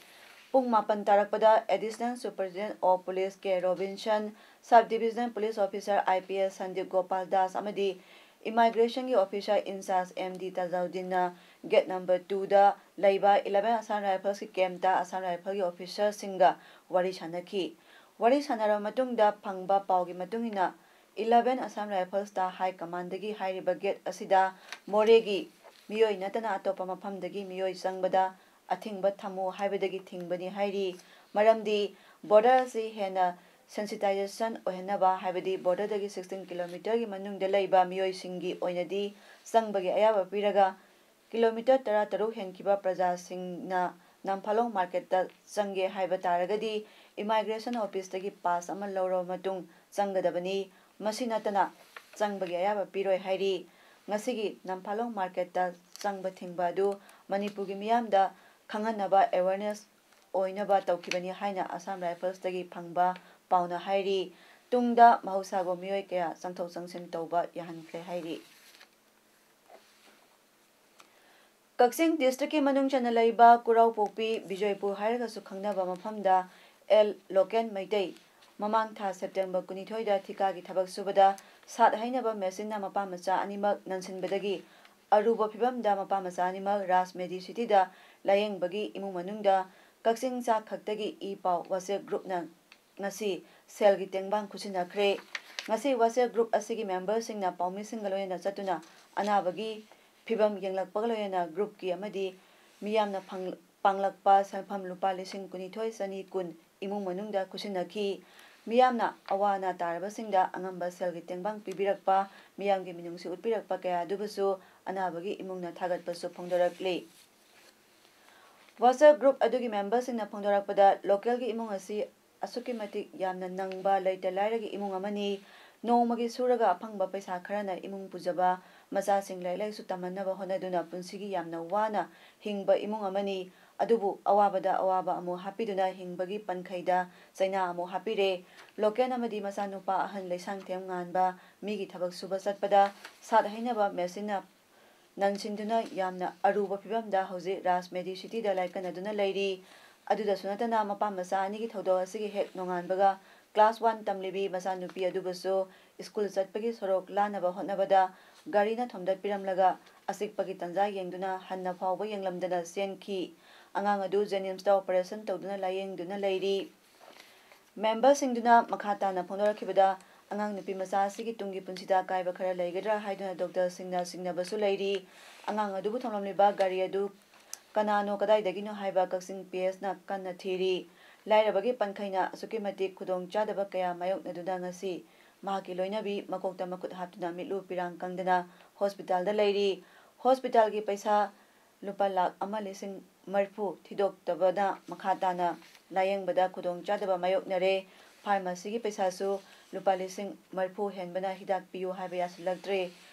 ꯄꯨꯡ ꯃꯥꯄꯟ ꯇꯥꯔꯛꯄꯗ Additional Superintendent of Police K Robinson, Sub Divisional Police Officer I P S Sandeep Gopal Das ꯑꯃꯗꯤ Immigration ꯒꯤ officer in charge M D ꯇꯥꯖꯥꯎꯗꯤꯟꯅ gate number two ꯗ ꯂꯩꯕ eleven Assam Rifles ꯀꯤ camp ꯇ Assam Rifles ꯀꯤ officer ꯁꯤꯡꯒ ꯋꯥꯔꯤ ꯁꯥꯟꯅꯈꯤ꯫ ꯋꯥꯔꯤ ꯁꯥꯟꯅꯔꯕ ꯃꯇꯨꯡꯗ ꯐꯪꯕ ꯄꯥꯎꯒꯤ ꯃꯇꯨꯡ ꯏꯟꯅ, eleven Assam Rifles ꯇ high command ꯗꯒꯤ ꯍꯥꯏꯔꯤꯕ gate ꯑꯁꯤꯗ ꯃꯣꯔꯦꯒꯤ ꯃꯤꯑꯣꯏ ꯅꯠꯇꯅ ꯑꯇꯣꯞꯄ ꯃꯐꯝꯗꯒꯤ ꯃꯤꯑꯣꯏ ꯆꯪꯕꯗ ꯑꯊꯤꯡꯕ ꯊꯝꯃꯨ ꯍꯥꯏꯕꯗꯒꯤ ꯊꯤꯡꯕꯅꯤ ꯍꯥꯏꯔꯤ꯫ ꯃꯔꯝꯗꯤ border ꯑꯁꯤ ꯍꯦꯟꯅ sensitization ꯑꯣꯏꯍꯟꯅꯕ, ꯍꯥꯏꯕꯗꯤ border ꯗꯒꯤ sixteen kilometre ꯒꯤ ꯃꯅꯨꯡꯗ ꯂꯩꯕ ꯃꯤꯑꯣꯏꯁꯤꯡꯒꯤ ꯑꯣꯏꯅꯗꯤ ꯆꯪꯕꯒꯤ ꯑꯌꯥꯕ ꯄꯤꯔꯒ, kilometre ꯇꯔꯥꯇꯔꯨꯛ ꯍꯦꯟꯈꯤꯕ ꯄ꯭ꯔꯖꯥꯁꯤꯡꯅ ꯅꯝꯐꯥꯂꯣꯡ market ꯇ ꯆꯪꯒꯦ ꯍꯥꯏꯕ ꯇꯥꯔꯒꯗꯤ, Immigration office ꯇꯒꯤ pass ꯑꯃ ꯂꯧꯔꯕ ꯃꯇꯨꯡ ꯆꯪꯒꯗꯕꯅꯤ꯫ ꯃꯁꯤ ꯅꯠꯇꯅ ꯆꯪꯕꯒꯤ ꯑꯌꯥꯕ ꯄꯤꯔꯣꯏ ꯍꯥꯏꯔꯤ꯫ ꯉꯁꯤꯒꯤ ꯅꯝꯐꯥꯂꯣꯡ market ꯇ ꯆꯪꯕ ꯊꯤꯡꯕ ꯑꯗꯨ ꯃꯅꯤꯄꯨꯔꯒꯤ ꯃꯤꯌꯥꯝꯗ ꯈꯪꯍꯟꯅꯕ, awareness ꯑꯣꯏꯅꯕ ꯇꯧꯈꯤꯕꯅꯤ ꯍꯥꯏꯅ Assam Rifles ꯇꯒꯤ ꯐꯪꯕ ꯄꯥꯎꯅ ꯍꯥꯏꯔꯤ꯫ ꯇꯨꯡꯗ ꯃꯍꯧꯁꯥꯒꯨꯝ ꯃꯤꯑꯣꯏ ꯀꯌꯥ ꯆꯪꯊꯣꯛ ꯆꯪꯁꯤꯟ ꯇꯧꯕ ꯌꯥꯍꯟꯈ꯭ꯔꯦ ꯍꯥꯏꯔꯤ꯫ ꯀꯛꯆꯤꯡ district ꯀꯤ ꯃꯅꯨꯡ ꯆꯟꯅ ꯂꯩꯕ ꯀꯨꯔꯥꯎꯄꯣꯛꯄꯤ, ꯕꯤꯖꯣꯏꯄꯨꯔ ꯍꯥꯏꯔꯒꯁꯨ ꯈꯪꯅꯕ ꯃꯐꯝꯗ ꯑꯦꯜ ꯂꯣꯀꯦꯟ ꯃꯩꯇꯩ ꯃꯃꯥꯡ ꯊꯥ September ꯀꯨꯟꯅꯤꯊꯣꯏꯗ ꯊꯤꯀꯥꯒꯤ ꯊꯕꯛ ꯁꯨꯕꯗ ꯁꯥꯠ ꯍꯩꯅꯕ machine ꯅ ꯃꯄꯥ ꯃꯆꯥ ꯑꯅꯤꯃꯛ ꯅꯟꯁꯤꯟꯕꯗꯒꯤ ꯑꯔꯨꯕ ꯐꯤꯚꯝꯗ ꯃꯄꯥ ꯃꯆꯥ ꯑꯅꯤꯃꯛ ꯔꯥꯖ ꯃꯦꯗꯤ city ꯗ ꯂꯥꯌꯦꯡꯕꯒꯤ ꯏꯃꯨꯡ ꯃꯅꯨꯡꯗ ꯀꯛꯆꯤꯡ ꯆꯥꯛ ꯈꯛꯇꯒꯤ ꯏ ꯄꯥꯎ WhatsApp group ꯅ ꯉꯁꯤ ꯁꯦꯜꯒꯤ ꯇꯦꯡꯕꯥꯡ ꯈꯨꯠꯁꯤꯟꯅꯈ꯭ꯔꯦ꯫ ꯉꯁꯤ WhatsApp group ꯑꯁꯤꯒꯤ member ꯁꯤꯡꯅ ꯄꯥꯎꯃꯤꯁꯤꯡꯒ ꯂꯣꯏꯅꯅ ꯆꯠꯇꯨꯅ ꯑꯅꯥꯕꯒꯤ ꯐꯤꯚꯝ ꯌꯦꯡꯂꯛꯄꯒ ꯂꯣꯏꯅꯅ group ꯀꯤ ꯑꯃꯗꯤ ꯃꯤꯌꯥꯝꯅ ꯐꯪ-, ꯄꯥꯡꯂꯛꯄ ꯁꯦꯜꯐꯝ ꯂꯨꯄꯥ ꯂꯤꯁꯤꯡ ꯀꯨꯟꯅꯤꯊꯣꯏ ꯆꯅꯤ ꯀꯨꯟ ꯏꯃꯨꯡ ꯃꯅꯨꯡꯗ ꯈꯨꯠꯁꯤꯟꯅꯈꯤ꯫ ꯃꯤꯌꯥꯝꯅ ꯑꯋꯥ ꯑꯅꯥ ꯇꯥꯔꯕꯁꯤꯡꯗ ꯑꯉꯝꯕ ꯁꯦꯜꯒꯤ ꯇꯦꯡꯕꯥꯡ ꯄꯤꯕꯤꯔꯛꯄ, ꯃꯤꯌꯥꯝꯒꯤ ꯃꯤꯅꯨꯡꯁꯤ ꯎꯠꯄꯤꯔꯛꯄ ꯀꯌꯥ ꯑꯗꯨꯕꯨꯁꯨ ꯑꯅꯥꯕꯒꯤ ꯏꯃꯨꯡꯅ ꯊꯥꯒꯠꯄꯁꯨ ꯐꯣꯡꯗꯣꯔꯛꯂꯤ꯫ WhatsApp group ꯑꯗꯨꯒꯤ member ꯁꯤꯡꯅ ꯐꯣꯡꯗꯣꯔꯛꯄꯗ, local ꯒꯤ ꯏꯃꯨꯡ ꯑꯁꯤ ꯑꯁꯨꯛꯀꯤ ꯃꯇꯤꯛ ꯌꯥꯝꯅ ꯅꯪꯕ ꯂꯩꯇ ꯂꯥꯏꯔꯒꯤ ꯏꯃꯨꯡ ꯑꯃꯅꯤ꯫ ꯅꯣꯡꯃꯒꯤ ꯁꯨꯔꯒ ꯑꯐꯪꯕ ꯄꯩꯁꯥ ꯈꯔꯅ ꯏꯃꯨꯡ ꯄꯨꯖꯕ, ꯃꯆꯥꯁꯤꯡ ꯂꯥꯏꯔꯤꯛ ꯂꯥꯏꯁꯨ ꯇꯝꯍꯟꯅꯕ ꯍꯣꯠꯅꯗꯨꯅ ꯄꯨꯟꯁꯤꯒꯤ ꯌꯥꯝꯅ ꯋꯥꯅ ꯍꯤꯡꯕ ꯏꯃꯨꯡ ꯑꯃꯅꯤ꯫ ꯑꯗꯨꯕꯨ ꯑꯋꯥꯕꯗ ꯑꯋꯥꯕ ꯑꯃꯨꯛ ꯍꯥꯞꯄꯤꯗꯨꯅ ꯍꯤꯡꯕꯒꯤ ꯄꯟꯈꯩꯗ ꯆꯩꯅꯥ ꯑꯃꯨꯛ ꯍꯥꯞꯄꯤꯔꯦ꯫ ꯂꯣꯀꯦꯟ ꯑꯃꯗꯤ ꯃꯆꯥꯅꯨꯄꯥ ꯑꯍꯟ ꯂꯩꯁꯥꯡꯊꯦꯝ ꯉꯥꯟꯕ ꯃꯤꯒꯤ ꯊꯕꯛ ꯁꯨꯕ ꯆꯠꯄꯗ ꯁꯥꯠ ꯍꯩꯅꯕ ꯃꯦꯆꯤꯟꯅ ꯅꯟꯁꯤꯟꯗꯨꯅ ꯌꯥꯝꯅ ꯑꯔꯨꯕ ꯐꯤꯕꯝꯗ ꯍꯧꯖꯤꯛ ꯔꯥꯖ ꯃꯦꯗꯤ ꯁꯤꯇꯤꯗ ꯂꯥꯏꯀꯠꯅꯗꯨꯅ ꯂꯩꯔꯤ꯫ ꯑꯗꯨꯗꯁꯨ ꯅꯠꯇꯅ ꯃꯄꯥ ꯃꯆꯥ ꯑꯅꯤꯒꯤ ꯊꯧꯗꯣꯛ ꯑꯁꯤꯒꯤ ꯍꯦꯛ ꯅꯣꯡꯉꯥꯟꯕꯒ ꯀ꯭ꯂꯥꯁ ꯋꯥꯟ ꯇꯝꯂꯤꯕꯤ ꯃꯆꯥꯅꯨꯄꯤ ꯑꯗꯨꯕꯨꯁꯨ ꯁ꯭ꯀꯨꯜ ꯆꯠꯄꯒꯤ ꯁꯣꯔꯣꯛ ꯂꯥꯟꯅꯕ ꯍꯣꯠꯅꯕꯗ ꯒꯥꯔꯤꯅ ꯊꯣꯝꯗꯠꯄꯤꯔꯝꯂꯒ ꯑꯆꯤꯛꯄꯒꯤ ꯇꯟꯖꯥ ꯌꯦꯡꯗꯨꯅ ꯍꯟꯅ ꯐꯥꯎꯕ ꯌꯦꯡꯂꯝꯗꯅ ꯆꯦꯟꯈꯤ꯫ ꯑꯉꯥꯡ ꯑꯗꯨ ꯖꯦꯅꯤꯝꯁꯇ ꯑꯣꯄꯔꯦꯁꯟ ꯇꯧꯗꯨꯅ ꯂꯥꯌꯦꯡꯗꯨꯅ ꯂꯩꯔꯤ꯫ ꯃꯦꯝꯕꯔꯁꯤꯡꯗꯨꯅ ꯃꯈꯥ ꯇꯥꯅ ꯐꯣꯡꯗꯣꯔꯛꯈꯤꯕꯗ, ꯑꯉꯥꯡ ꯅꯨꯄꯤ ꯃꯆꯥ ꯑꯁꯤꯒꯤ ꯇꯨꯡꯒꯤ ꯄꯨꯟꯁꯤꯗ ꯑꯀꯥꯏꯕ ꯈꯔ ꯂꯩꯒꯗ꯭ꯔꯥ ꯍꯥꯏꯗꯨꯅ ꯗꯣꯛꯇꯔꯁꯤꯡꯅ ꯆꯤꯡꯅꯕꯁꯨ ꯂꯩꯔꯤ꯫ ꯑꯉꯥꯡ ꯑꯗꯨꯕꯨ ꯊꯝꯂꯝꯂꯤꯕ ꯒꯥꯔꯤ ꯑꯗꯨ ꯀꯅꯥꯅꯣ, ꯀꯗꯥꯏꯗꯒꯤꯅꯣ ꯍꯥꯏꯕ ꯀꯛꯆꯤꯡ ꯄꯤ ꯑꯦꯁꯅ ꯀꯟꯅ ꯊꯤꯔꯤ꯫ ꯂꯥꯏꯔꯕꯒꯤ ꯄꯟꯈꯩꯅ ꯑꯁꯨꯛꯀꯤ ꯃꯇꯤꯛ ꯈꯨꯗꯣꯡꯆꯥꯗꯕ ꯀꯌꯥ ꯃꯥꯌꯣꯛꯅꯗꯨꯅ ꯉꯁꯤ ꯃꯍꯥꯛꯀꯤ ꯂꯣꯏꯅꯕꯤ ꯃꯀꯣꯛꯇ ꯃꯈꯨꯠ ꯍꯥꯞꯇꯨꯅ ꯃꯤꯠꯂꯨ ꯄꯤꯔꯥꯡ ꯀꯪꯗꯅ ꯍꯣꯁꯄꯤꯇꯥꯜꯗ ꯂꯩꯔꯤ꯫ ꯍꯣꯁꯄꯤꯇꯥꯜꯒꯤ ꯄꯩꯁꯥ ꯂꯨꯄꯥ ꯂꯥꯈ ꯑꯃ ꯂꯤꯁꯤꯡ ꯃꯔꯤꯐꯨ ꯊꯤꯗꯣꯛꯇꯕꯅ ꯃꯈꯥ ꯇꯥꯅ ꯂꯥꯌꯦꯡꯕꯗ ꯈꯨꯗꯣꯡꯆꯥꯗꯕ ꯃꯥꯌꯣꯛꯅꯔꯦ꯫ ꯐꯥꯔꯃꯥꯁꯤꯒꯤ ꯄꯩꯁꯥꯁꯨ ꯂꯨꯄꯥ ꯂꯤꯁꯤꯡ ꯃꯔꯤꯐꯨ ꯍꯦꯟꯕꯅ ꯍꯤꯗꯥꯛ ꯄꯤꯌꯨ ꯍꯥꯏꯕ ꯌꯥꯁꯤꯜꯂꯛꯇ꯭ꯔꯦ꯫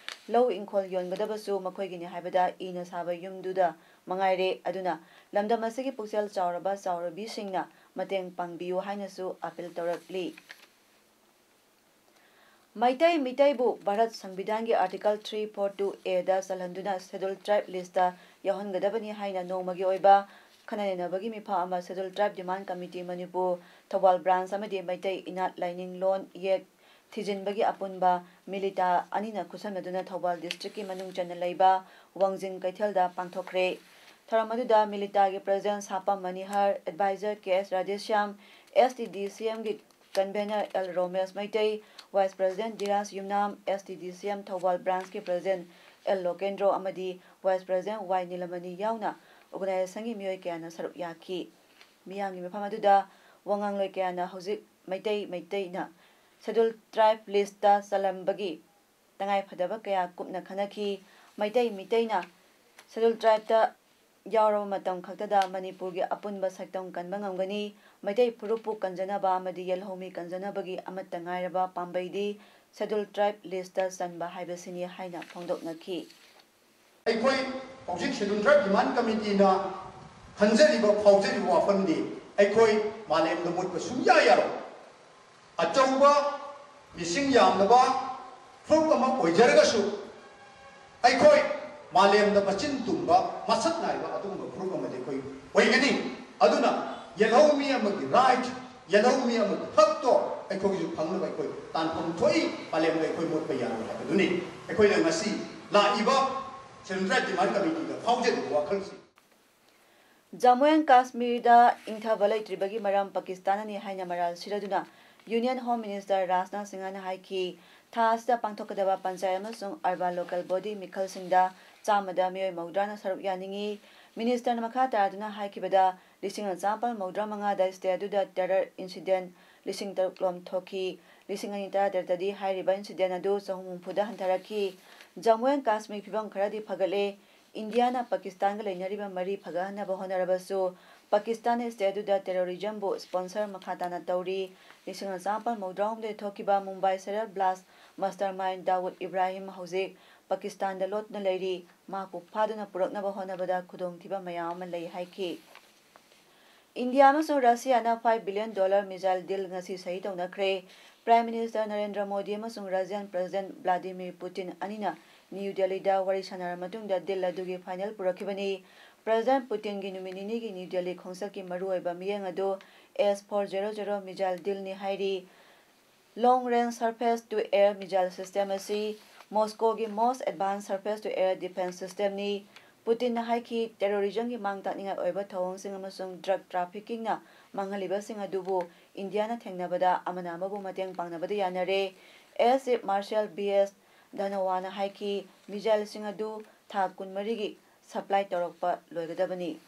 ꯂꯧ ꯏꯪꯈꯣꯜ ꯌꯣꯟꯒꯗꯕꯁꯨ ꯃꯈꯣꯏꯒꯤꯅꯤ ꯍꯥꯏꯕꯗ ꯏꯅ ꯁꯥꯕ ꯌꯨꯝꯗꯨꯗ ꯃꯉꯥꯏꯔꯦ꯫ ꯑꯗꯨꯅ ꯂꯝꯗꯝ ꯑꯁꯤꯒꯤ ꯄꯨꯛꯆꯦꯜ ꯆꯥꯎꯔꯕ ꯆꯥꯎꯔꯕꯤꯁꯤꯡꯅ ꯃꯇꯦꯡ ꯄꯥꯡꯕꯤꯌꯨ ꯍꯥꯏꯅꯁꯨ ꯑꯥꯄꯤꯜ ꯇꯧꯔꯛꯂꯤ꯫ ꯃꯩꯇꯩ ꯃꯤꯇꯩꯕꯨ ꯚꯥꯔꯠ ꯁꯪꯕꯤꯙꯥꯟꯒꯤ ꯑꯥꯔꯇꯤꯀꯜ ꯊ꯭ꯔꯤ ꯐꯣꯔ ꯇꯨ ꯑꯦꯗ ꯆꯜꯍꯟꯗꯨꯅ ꯁꯦꯗꯨꯜ ꯇ꯭ꯔꯥꯏꯕ ꯂꯤꯁꯇ ꯌꯥꯎꯍꯟꯒꯗꯕꯅꯤ ꯍꯥꯏꯅ ꯅꯣꯡꯃꯒꯤ ꯑꯣꯏꯕ ꯈꯟꯅ ꯅꯩꯅꯕꯒꯤ ꯃꯤꯐꯝ ꯑꯃ schedule tribe demand committee Manipur, Thoubal branch ꯑꯃꯗꯤ ꯃꯩꯇꯩ ꯏꯅꯥꯠ ꯂꯥꯏꯅꯤꯡ ꯂꯣꯟ ꯏꯌꯦꯛ ꯊꯤꯖꯤꯟꯕꯒꯤ ꯑꯄꯨꯟꯕ ꯃꯤꯂꯤꯇꯥ ꯑꯅꯤꯅ ꯈꯨꯠꯁꯝꯅꯗꯨꯅ ꯊꯧꯕꯥꯜ ꯗꯤꯁꯇ꯭ꯔꯤꯛꯀꯤ ꯃꯅꯨꯡ ꯆꯟꯅ ꯂꯩꯕ ꯋꯥꯡꯖꯤꯡ ꯀꯩꯊꯦꯜꯗ ꯄꯥꯡꯊꯣꯛꯈ꯭ꯔꯦ꯫ ꯊꯧꯔꯝ ꯑꯗꯨꯗ ꯃꯤꯂꯤꯇꯥꯒꯤ president Shapam Manihar, adviser K S Radheshyam, S T D C ꯑꯦꯝꯒꯤ convener L Romesh Meitei, vice president Dhiraj Yumnam, S T D C M Thoubal ꯕ꯭ꯔꯥꯟꯁꯀꯤ ꯄ꯭ꯔꯁꯤꯗꯦꯟ ꯑꯦꯜ ꯂꯣꯀꯦꯟꯗ꯭ꯔꯣ ꯑꯃꯗꯤ ꯚꯥꯏꯁ ꯄ꯭ꯔꯁꯤꯗꯦꯟ ꯋꯥꯏ ꯅꯤꯂꯃꯅꯤ ꯌꯥꯎꯅ ꯑꯣꯔꯒꯅꯥꯏꯖꯦꯁꯟꯒꯤ ꯃꯤꯑꯣꯏ ꯀꯌꯥꯅ ꯁꯔꯨꯛ ꯌꯥꯈꯤ꯫ ꯃꯤꯌꯥꯝꯒꯤ ꯃꯐꯝ ꯑꯗꯨꯗ ꯋꯥꯉꯥꯡꯂꯣꯏ ꯀꯌꯥꯅ ꯍꯧꯖꯤꯛ ꯃꯩꯇꯩ ꯃꯩꯇꯩꯅ ꯁꯦꯗꯨꯜ ꯇ꯭ꯔꯥꯏꯕ ꯂꯤꯁꯇ ꯆꯜꯂꯝꯕꯒꯤ ꯇꯉꯥꯏꯐꯗꯕ ꯀꯌꯥ ꯀꯨꯞꯅ ꯈꯟꯅꯈꯤ꯫ ꯃꯩꯇꯩ ꯃꯤꯇꯩꯅ ꯁꯦꯗꯨꯜ ꯇ꯭ꯔꯥꯏꯕꯇ ꯌꯥꯎꯔꯕ ꯃꯇꯝ ꯈꯛꯇꯗ ꯃꯅꯤꯄꯨꯔꯒꯤ ꯑꯄꯨꯟꯕ ꯁꯛꯇꯝ ꯀꯟꯕ ꯉꯝꯒꯅꯤ꯫ ꯃꯩꯇꯩ ꯐꯨꯔꯨꯞꯄꯨ ꯀꯟꯖꯅꯕ ꯑꯃꯗꯤ ꯌꯦꯜꯍꯧꯃꯤ ꯀꯟꯖꯅꯕꯒꯤ ꯑꯃꯠꯇ ꯉꯥꯏꯔꯕ ꯄꯥꯝꯕꯩꯗꯤ Schedule Tribe list ꯆꯟꯕ ꯍꯥꯏꯕꯁꯤꯅꯤ ꯍꯥꯏꯅ ꯐꯣꯡꯗꯣꯛꯅꯈꯤ꯫ ꯑꯩꯈꯣꯏ ꯍꯧꯖꯤꯛ Schedule Tribe Demand Committeeꯅ ꯈꯟꯖꯔꯤꯕ ꯐꯥꯎꯖꯔꯤꯕ ꯋꯥꯐꯝꯗꯤ ꯑꯩꯈꯣꯏ ꯃꯥꯂꯦꯝꯗ ꯃꯨꯠꯄ ꯁꯨꯡꯌꯥ ꯌꯥꯔꯣꯏ꯫ ꯑꯆꯧꯕ ꯃꯤꯁꯤꯡ ꯌꯥꯝꯂꯕ ꯐꯨꯔꯨꯞ ꯑꯃ ꯑꯣꯏꯖꯔꯒꯁꯨ ꯑꯩꯈꯣꯏ ꯃꯥꯂꯦꯝꯗ ꯃꯆꯤꯟ ꯇꯨꯝꯕ ꯃꯁꯛ ꯅꯥꯏꯕ ꯑꯗꯨꯒꯨꯝꯕ ꯐꯨꯔꯨꯞ ꯑꯃꯗꯤ ꯑꯩꯈꯣꯏ ꯑꯣꯏꯒꯅꯤ꯫ ꯑꯗꯨꯅ ꯌꯦꯜꯍꯧꯃꯤ ꯑꯃꯒꯤ right, ꯌꯦꯜꯍꯧꯃꯤ ꯑꯃꯒꯤ ꯍꯛꯇꯣ ꯑꯩꯈꯣꯏꯒꯤꯁꯨ ꯐꯪꯅꯕ ꯑꯩꯈꯣꯏ ꯇꯥꯟꯐꯝ ꯊꯣꯛꯏ꯫ ꯃꯥꯂꯦꯝꯗ ꯑꯩꯈꯣꯏ ꯃꯨꯠꯄ ꯌꯥꯔꯣꯏ ꯍꯥꯏꯕꯗꯨꯅꯤ꯫ ꯑꯩꯈꯣꯏꯅ ꯉꯁꯤ ꯂꯥꯛꯏꯕ Schedule Tribe Demand Committeeꯗ ꯐꯥꯎꯖꯔꯤꯕ ꯋꯥꯈꯜꯁꯤ꯫ ꯖꯝꯃꯨ ꯑꯦꯟ ꯀꯥꯁꯃꯤꯔꯗ ꯏꯪꯊꯕ ꯂꯩꯇ꯭ꯔꯤꯕꯒꯤ ꯃꯔꯝ ꯄꯥꯀꯤꯁꯇꯥꯟꯅꯅꯤ ꯍꯥꯏꯅ ꯃꯔꯥꯜ ꯁꯤꯔꯗꯨꯅ Union Home Minister ꯔꯥꯖꯅꯥꯊ ꯁꯤꯡꯍꯅ ꯍꯥꯏꯈꯤ꯫ ꯊꯥ ꯑꯁꯤꯗ ꯄꯥꯡꯊꯣꯛꯀꯗꯕ ꯄꯟꯆꯥꯌꯠ ꯑꯃꯁꯨꯡ urban local body ꯃꯤꯈꯜꯁꯤꯡꯗ ꯆꯥꯝꯃꯗ ꯃꯤꯑꯣꯏ ꯃꯧꯗ꯭ꯔꯥꯅ ꯁꯔꯨꯛ ꯌꯥꯅꯤꯡꯏ꯫ Ministerꯅ ꯃꯈꯥ ꯇꯥꯗꯨꯅ ꯍꯥꯏꯈꯤꯕꯗ, ꯂꯤꯁꯤꯡ ꯑꯃ ꯆꯥꯃꯥꯄꯜ ꯃꯧꯗ꯭ꯔꯥ ꯃꯉꯥꯗ state ꯑꯗꯨꯗ terror incident ꯂꯤꯁꯤꯡ ꯇꯔꯨꯛ ꯂꯣꯝ ꯊꯣꯛꯈꯤ꯫ ꯂꯤꯁꯤꯡ ꯑꯅꯤ ꯇꯔꯥꯇꯔꯦꯠꯇꯗꯤ ꯍꯥꯏꯔꯤꯕ incident ꯑꯗꯨ ꯆꯍꯨꯝ ꯍꯨꯝꯐꯨꯗ ꯍꯟꯊꯔꯛꯈꯤ꯫ ꯖꯝꯃꯨ ꯑꯦꯟ ꯀꯥꯁꯃꯤꯔ ꯐꯤꯕꯝ ꯈꯔꯗꯤ ꯐꯒꯠꯂꯦ꯫ ꯏꯟꯗꯤꯌꯥꯅ ꯄꯥꯀꯤꯁꯇꯥꯟꯒ ꯂꯩꯅꯔꯤꯕ ꯃꯔꯤ ꯐꯒꯠꯍꯟꯅꯕ ꯍꯣꯠꯅꯔꯕꯁꯨ, ꯄꯥꯀꯤꯁꯇꯥꯟꯅ state ꯑꯗꯨꯗ terrorismꯕꯨ sponsor ꯃꯈꯥ ꯇꯥꯅ ꯇꯧꯔꯤ꯫ ꯂꯤꯁꯤꯡ ꯑꯃ ꯆꯥꯃꯥꯄꯜ ꯃꯧꯗ꯭ꯔꯥꯍꯨꯝꯗꯣꯏ ꯊꯣꯛꯈꯤꯕ ꯃꯨꯝꯕꯥꯏ serial blast mastermind ꯗꯥꯎꯗ ꯏꯕ꯭ꯔꯥꯍꯤꯝ ꯍꯧꯖꯤꯛ ꯄꯥꯀꯤꯁꯇꯥꯟꯗ ꯂꯣꯠꯇꯨꯅ ꯂꯩꯔꯤ꯫ ꯃꯍꯥꯛꯄꯨ ꯐꯥꯗꯨꯅ ꯄꯨꯔꯛꯅꯕ ꯍꯣꯠꯅꯕꯗ ꯈꯨꯗꯣꯡꯊꯤꯕ ꯃꯌꯥꯝ ꯑꯃ ꯂꯩ ꯍꯥꯏꯈꯤ꯫ ꯏꯟꯗꯤꯌꯥ ꯑꯃꯁꯨꯡ ꯔꯁꯤꯌꯥꯅ five billion dollar missile deal ꯉꯁꯤ ꯁꯍꯤ ꯇꯧꯅꯈ꯭ꯔꯦ꯫ Prime Minister ꯅꯔꯦꯟꯗ꯭ꯔ ꯃꯣꯗꯤ ꯑꯃꯁꯨꯡ Russian President Vladimir Putin ꯑꯅꯤꯅ ꯅ꯭ꯌꯨ ꯗꯦꯜꯂꯤꯗ ꯋꯥꯔꯤ ꯁꯥꯟꯅꯔꯕ ꯃꯇꯨꯡꯗ deal ꯑꯗꯨꯒꯤ final ꯄꯨꯔꯛꯈꯤꯕꯅꯤ꯫ President Putinꯒꯤ ꯅꯨꯃꯤꯠ ꯅꯤꯅꯤꯒꯤ ꯅ꯭ꯌꯨ ꯗꯦꯜꯂꯤ ꯈꯣꯡꯆꯠꯀꯤ ꯃꯔꯨꯑꯣꯏꯕ ꯃꯤꯠꯌꯦꯡ ꯑꯗꯨ S four zero zero missile dealꯅꯤ ꯍꯥꯏꯔꯤ꯫ Long Range Surface to Air Missile System ꯑꯁꯤ Moscowꯒꯤ most advanced surface to air defense systemꯅꯤ꯫ Putinꯅ ꯍꯥꯏꯈꯤ, terrorismꯒꯤ ꯃꯥꯡ ꯇꯥꯛꯅꯤꯡꯉꯥꯏ ꯑꯣꯏꯕ ꯊꯧꯑꯣꯡꯁꯤꯡ ꯑꯃꯁꯨꯡ drug traffickingꯅ ꯃꯥꯡꯍꯜꯂꯤꯕꯁꯤꯡ ꯑꯗꯨꯕꯨ ꯏꯟꯗꯤꯌꯥꯅ ꯊꯦꯡꯅꯕꯗ ꯑꯃꯅ ꯑꯃꯕꯨ ꯃꯇꯦꯡ ꯄꯥꯡꯅꯕꯗ ꯌꯥꯅꯔꯦ꯫ Air Chief Marshal B S Dhanoaꯅ ꯍꯥꯏꯈꯤ, missileꯁꯤꯡ ꯑꯗꯨ ꯊꯥ ꯀꯨꯟꯃꯔꯤꯒꯤ supply ꯇꯧꯔꯛꯄ ꯂꯣꯏꯒꯗꯕꯅꯤ꯫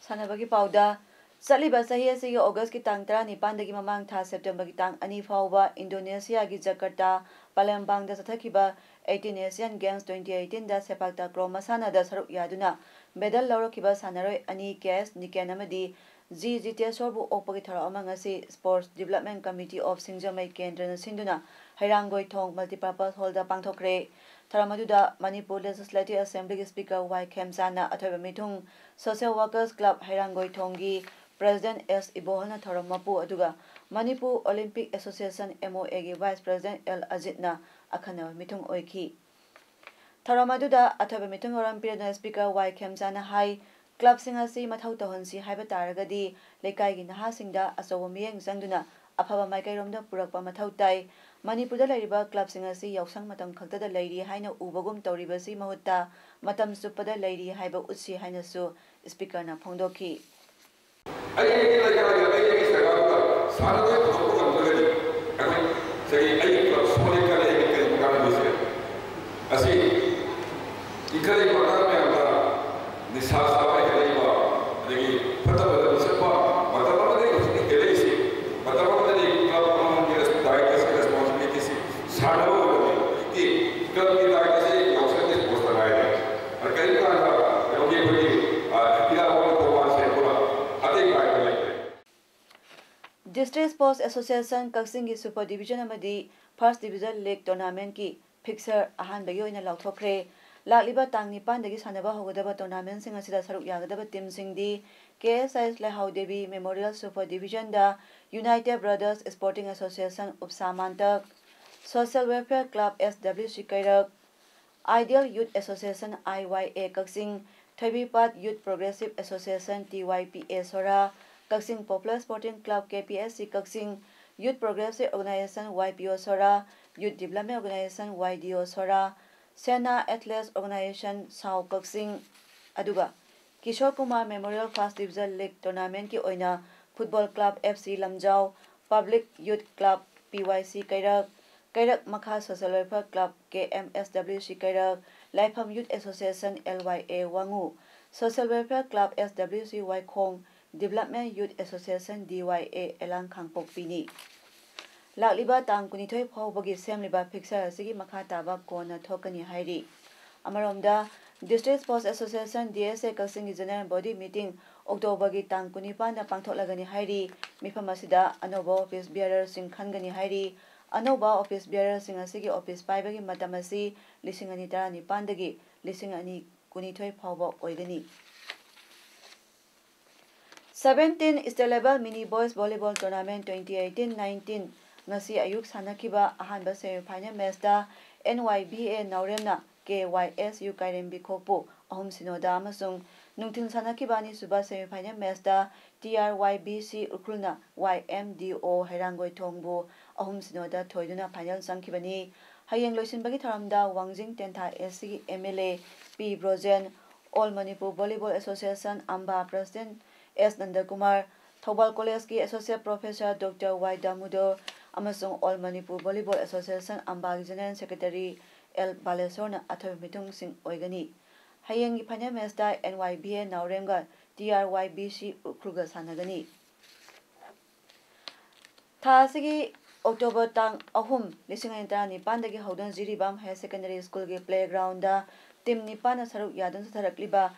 ꯁꯥꯟꯅꯕꯒꯤ ꯄꯥꯎꯗ, ꯆꯠꯂꯤꯕ ꯆꯍꯤ ꯑꯁꯤꯒꯤ Augustꯀꯤ ꯇꯥꯡ ꯇꯔꯥꯅꯤꯄꯥꯟꯗꯒꯤ ꯃꯃꯥꯡ ꯊꯥ Septemberꯒꯤ ꯇꯥꯡ ꯑꯅꯤ ꯐꯥꯎꯕ Indonesiaꯒꯤ Jakarta Palembangꯗ ꯆꯠꯊꯈꯤꯕ eighteen Asian Games twenty eighteenꯗ ꯁꯦꯄꯥꯛ takraw ꯃꯁꯥꯟꯅꯗ ꯁꯔꯨꯛ ꯌꯥꯗꯨꯅ medal ꯂꯧꯔꯛꯈꯤꯕ ꯁꯥꯟꯅꯔꯣꯏ ꯑꯅꯤ K S Niken ꯑꯃꯗꯤ ꯖꯤ ꯖꯤꯇꯦꯁꯣꯔꯕꯨ ꯑꯣꯛꯄꯒꯤ ꯊꯧꯔꯝ ꯑꯃ ꯉꯁꯤ Sports Development Committee of ꯁꯤꯡꯖꯃꯩ ꯀꯦꯟꯗ꯭ꯔꯅ ꯁꯤꯟꯗꯨꯅ ꯍꯩꯔꯥꯡꯒꯣꯏꯊꯣꯡ Multipurpose Hallꯗ ꯄꯥꯡꯊꯣꯛꯈ꯭ꯔꯦ꯫ ꯊꯧꯔꯝ ꯑꯗꯨꯗ Manipur Legislative Assemblyꯒꯤ Speaker ꯋꯥꯏ ꯈꯦꯝꯆꯥꯟꯅ ꯑꯊꯣꯏꯕ ꯃꯤꯊꯨꯡ, Social Workers Club ꯍꯩꯔꯥꯡꯒꯣꯏꯊꯣꯡꯒꯤ President ꯑꯦꯁ ꯏꯕꯣꯍꯜꯅ ꯊꯧꯔꯝ ꯃꯄꯨ, ꯑꯗꯨꯒ Manipur Olympic Association, MOAꯒꯤ Vice President ꯑꯦꯜ ꯑꯖꯤꯠꯅ ꯑꯈꯟꯅꯕ ꯃꯤꯊꯨꯡ ꯑꯣꯏꯈꯤ꯫ ꯊꯧꯔꯝ ꯑꯗꯨꯗ ꯑꯊꯣꯏꯕ ꯃꯤꯊꯨꯡ ꯋꯥꯔꯣꯜ ꯄꯤꯔꯗꯨꯅ Speaker ꯋꯥꯏ ꯈꯦꯝꯆꯥꯟꯅ ꯍꯥꯏ, clubꯁꯤꯡ ꯑꯁꯤ ꯃꯊꯧ ꯇꯧꯍꯟꯁꯤ ꯍꯥꯏꯕ ꯇꯥꯔꯒꯗꯤ ꯂꯩꯀꯥꯏꯒꯤ ꯅꯍꯥꯁꯤꯡꯗ ꯑꯆꯧꯕ ꯃꯤꯠꯌꯦꯡ ꯆꯪꯗꯨꯅ ꯑꯐꯕ ꯃꯥꯏꯀꯩꯔꯣꯝꯗ ꯄꯨꯔꯛꯄ ꯃꯊꯧ ꯇꯥꯏ꯫ ꯃꯅꯤꯄꯨꯔꯗ ꯂꯩꯔꯤꯕ clubꯁꯤꯡ ꯑꯁꯤ ꯌꯥꯎꯁꯪ ꯃꯇꯝ ꯈꯛꯇꯗ ꯂꯩꯔꯤ ꯍꯥꯏꯅ ꯎꯕꯒꯨꯝ ꯇꯧꯔꯤꯕꯁꯤ ꯃꯍꯨꯠꯇ ꯃꯇꯝ ꯆꯨꯞꯄꯗ ꯂꯩꯔꯤ ꯍꯥꯏꯕ ꯎꯠꯁꯤ ꯍꯥꯏꯅꯁꯨ Speakerꯅ ꯐꯣꯡꯗꯣꯛꯈꯤ꯫ ꯑꯩ ꯑꯩꯒꯤ ꯂꯩꯀꯥꯏꯗ, ꯑꯩ ꯑꯩꯒꯤ ꯖꯒꯥꯗꯨꯗ ꯁꯥꯟꯅꯔꯣꯏ ꯄꯨꯊꯣꯛꯄ ꯉꯝꯗ꯭ꯔꯒꯗꯤ ꯑꯩꯈꯣꯏ ꯉꯁꯥꯏꯒꯤ ꯑꯩꯒꯤ club ꯁꯣꯜꯂꯦ ꯈꯜꯂꯦ, ꯑꯩꯒꯤ ꯀꯔꯤ ꯀꯥꯟꯅꯗꯣꯏꯁꯦ? ꯑꯁꯤ ꯏꯟꯈꯠꯂꯛꯏꯕ ꯑꯉꯥꯡ ꯃꯌꯥꯝꯗ ꯅꯤꯁꯥ ꯆꯥꯕ ꯍꯦꯟꯒꯠꯂꯛꯏꯕ, ꯑꯗꯒꯤ ꯐꯠꯇꯕ ꯂꯝꯕꯤ ꯆꯠꯄ ꯃꯇꯝ ꯑꯃꯗꯒꯤ ꯍꯧꯖꯤꯛ ꯍꯦꯟꯒꯠꯂꯛꯏꯁꯤ, ꯃꯇꯝ ꯑꯃꯗꯗꯤ club ꯑꯃꯃꯝꯒꯤ ꯗꯥꯏꯔꯦꯛꯇꯔꯁꯀꯤ responsibilityꯁꯤ ꯁꯥꯟꯅꯕ ꯑꯣꯏꯔꯝꯃꯤ꯫ ꯍꯧꯖꯤꯛꯇꯤ clubꯀꯤ ꯗꯥꯏꯔꯦꯛꯇꯔꯁꯤ ꯌꯥꯎꯁꯪꯒꯤ sportsꯇ ꯉꯥꯏꯔꯦ꯫ ꯑꯗ ꯀꯔꯤꯒꯨꯝꯕ ꯀꯥꯟꯗ ꯀꯩꯅꯣꯒꯤ ꯑꯩꯈꯣꯏꯒꯤ, ꯑ, ꯏꯔꯥꯕꯣꯠ ꯊꯧꯕꯥꯜ ꯁꯦꯝꯕ ꯑꯇꯩ ꯀꯥꯏꯗ ꯂꯩꯇ꯭ꯔꯦ꯫ District Sports Association ꯀꯛꯆꯤꯡꯒꯤ Super Division ꯑꯃꯗꯤ First Division League Tournamentꯀꯤ fixture ꯑꯍꯥꯟꯕꯒꯤ ꯑꯣꯏꯅ ꯂꯥꯎꯊꯣꯛꯈ꯭ꯔꯦ꯫ ꯂꯥꯛꯂꯤꯕ ꯇꯥꯡ ꯅꯤꯄꯥꯟꯗꯒꯤ ꯁꯥꯟꯅꯕ ꯍꯧꯒꯗꯕ tournamentꯁꯤꯡ ꯑꯁꯤꯗ ꯁꯔꯨꯛ ꯌꯥꯒꯗꯕ teamꯁꯤꯡꯗꯤ K S I S ꯂꯩꯍꯥꯎ Devi Memorial Super Divisionꯗ United Brothers Sporting Association ꯎꯞꯁꯥ ꯃꯥꯟꯇꯛ, Social Welfare Club S W C ꯀꯩꯔꯛ, Ideal Youth Association I Y A Kakching, ꯊꯣꯏꯕꯤꯄꯥꯠ Youth Progressive Association T Y P A ꯁꯣꯔꯥ, Kakching Popular Sporting Club K P S C Kakching, Youth Progressive Organization Y P O ꯁꯣꯔꯥ, Youth Development Organization Y D O ꯁꯣꯔꯥ, Sena Athletes Organization ꯁꯥꯎ ꯀꯛꯆꯤꯡ, ꯑꯗꯨꯒ Kishore Kumar Memorial First Division League Tournamentꯀꯤ ꯑꯣꯏꯅ Football Club F C ꯂꯝꯖꯥꯎ, Public Youth Club P Y C ꯀꯩꯔꯛ, ꯀꯩꯔꯛ ꯃꯈꯥ Social Welfare Club K M S W C ꯀꯩꯔꯛ, ꯂꯥꯏꯐꯝ Youth Association L Y A ꯋꯥꯉꯨ, Social Welfare Club S W C ꯋꯥꯏꯈꯣꯡ, Development Youth Association D Y A ꯑꯦꯂꯥꯡ ꯈꯥꯡꯄꯣꯛꯄꯤꯅꯤ꯫ ꯂꯥꯛꯂꯤꯕ ꯇꯥꯡ ꯀꯨꯟꯅꯤꯊꯣꯏ ꯐꯥꯎꯕꯒꯤ ꯁꯦꯝꯂꯤꯕ fixture ꯑꯁꯤꯒꯤ ꯃꯈꯥ ꯇꯥꯕ ꯀꯣꯟꯅ ꯊꯣꯛꯀꯅꯤ ꯍꯥꯏꯔꯤ꯫ ꯑꯃꯔꯣꯝꯗ, District Sports Association, D S A, ꯀꯛꯆꯤꯡꯒꯤ General Body Meeting Octoberꯒꯤ ꯇꯥꯡ ꯀꯨꯟꯅꯤꯄꯥꯟꯗ ꯄꯥꯡꯊꯣꯛꯂꯒꯅꯤ ꯍꯥꯏꯔꯤ꯫ ꯃꯤꯐꯝ ꯑꯁꯤꯗ ꯑꯅꯧꯕ office bearerꯁꯤꯡ ꯈꯟꯒꯅꯤ ꯍꯥꯏꯔꯤ꯫ ꯑꯅꯧꯕ office bearerꯁꯤꯡ ꯑꯁꯤꯒꯤ office ꯄꯥꯏꯕꯒꯤ ꯃꯇꯝ ꯑꯁꯤ ꯂꯤꯁꯤꯡ ꯑꯅꯤ ꯇꯔꯥꯅꯤꯄꯥꯟꯗꯒꯤ ꯂꯤꯁꯤꯡ ꯑꯅꯤ ꯀꯨꯟꯅꯤꯊꯣꯏ ꯐꯥꯎꯕ ꯑꯣꯏꯒꯅꯤ꯫ Seventeen State Level Mini Boys Volleyball Tournament twenty eighteen nineteen ꯉꯁꯤ ꯑꯌꯨꯛ ꯁꯥꯟꯅꯈꯤꯕ ꯑꯍꯥꯟꯕ semi final matchꯇ N Y B A ꯅꯥꯎꯔꯦꯝꯅ K Y S U ꯀꯥꯏꯔꯦꯝꯕꯤ ꯈꯣꯛꯄꯨ ꯑꯍꯨꯝ ꯁꯤꯅꯣꯗ ꯑꯃꯁꯨꯡ ꯅꯨꯡꯊꯤꯜ ꯁꯥꯟꯅꯈꯤꯕ ꯑꯅꯤꯁꯨꯕ semi final matchꯇ T R Y B C ꯎꯈ꯭ꯔꯨꯜꯅ Y M D O ꯍꯩꯔꯥꯡꯒꯣꯏꯊꯣꯡꯕꯨ ꯑꯍꯨꯝ ꯁꯤꯅꯣꯗ ꯊꯣꯏꯗꯨꯅ final ꯆꯪꯈꯤꯕꯅꯤ꯫ ꯍꯌꯦꯡ ꯂꯣꯏꯁꯤꯟꯕꯒꯤ ꯊꯧꯔꯝꯗ ꯋꯥꯡꯖꯤꯡ ꯇꯦꯟꯊꯥ S Cꯒꯤ M L A P Brojen, All Manipur Volleyball Association ꯑꯝꯕꯥ President S ꯅꯟꯗꯀꯨꯃꯥꯔ, Thoubal Collegeꯀꯤ Associate Professor Doctor Y Damodar ꯑꯃꯁꯨꯡ All Manipur Volleyball Association ꯑꯝꯕꯥꯒꯤ General Secretary L ꯕꯥꯂꯦꯁꯣꯔꯅ ꯑꯊꯣꯏꯕ ꯃꯤꯊꯨꯡꯁꯤꯡ ꯑꯣꯏꯒꯅꯤ꯫ ꯍꯌꯦꯡꯒꯤ final matchꯇ N Y B A ꯅꯥꯎꯔꯦꯝꯒ T R Y B C ꯎꯈ꯭ꯔꯨꯜꯒ ꯁꯥꯟꯅꯒꯅꯤ꯫ ꯊꯥ ꯑꯁꯤꯒꯤ October ꯇꯥꯡ ꯑꯍꯨꯝ, ꯂꯤꯁꯤꯡ ꯑꯅꯤ ꯇꯔꯥꯅꯤꯄꯥꯟꯗꯒꯤ ꯍꯧꯗꯨꯅ ꯖꯤꯔꯤꯕꯥꯝ Higher Secondary Schoolꯒꯤ playgroundꯗ team ꯅꯤꯄꯥꯟꯅ ꯁꯔꯨꯛ ꯌꯥꯗꯨꯅ ꯆꯠꯊꯔꯛꯂꯤꯕ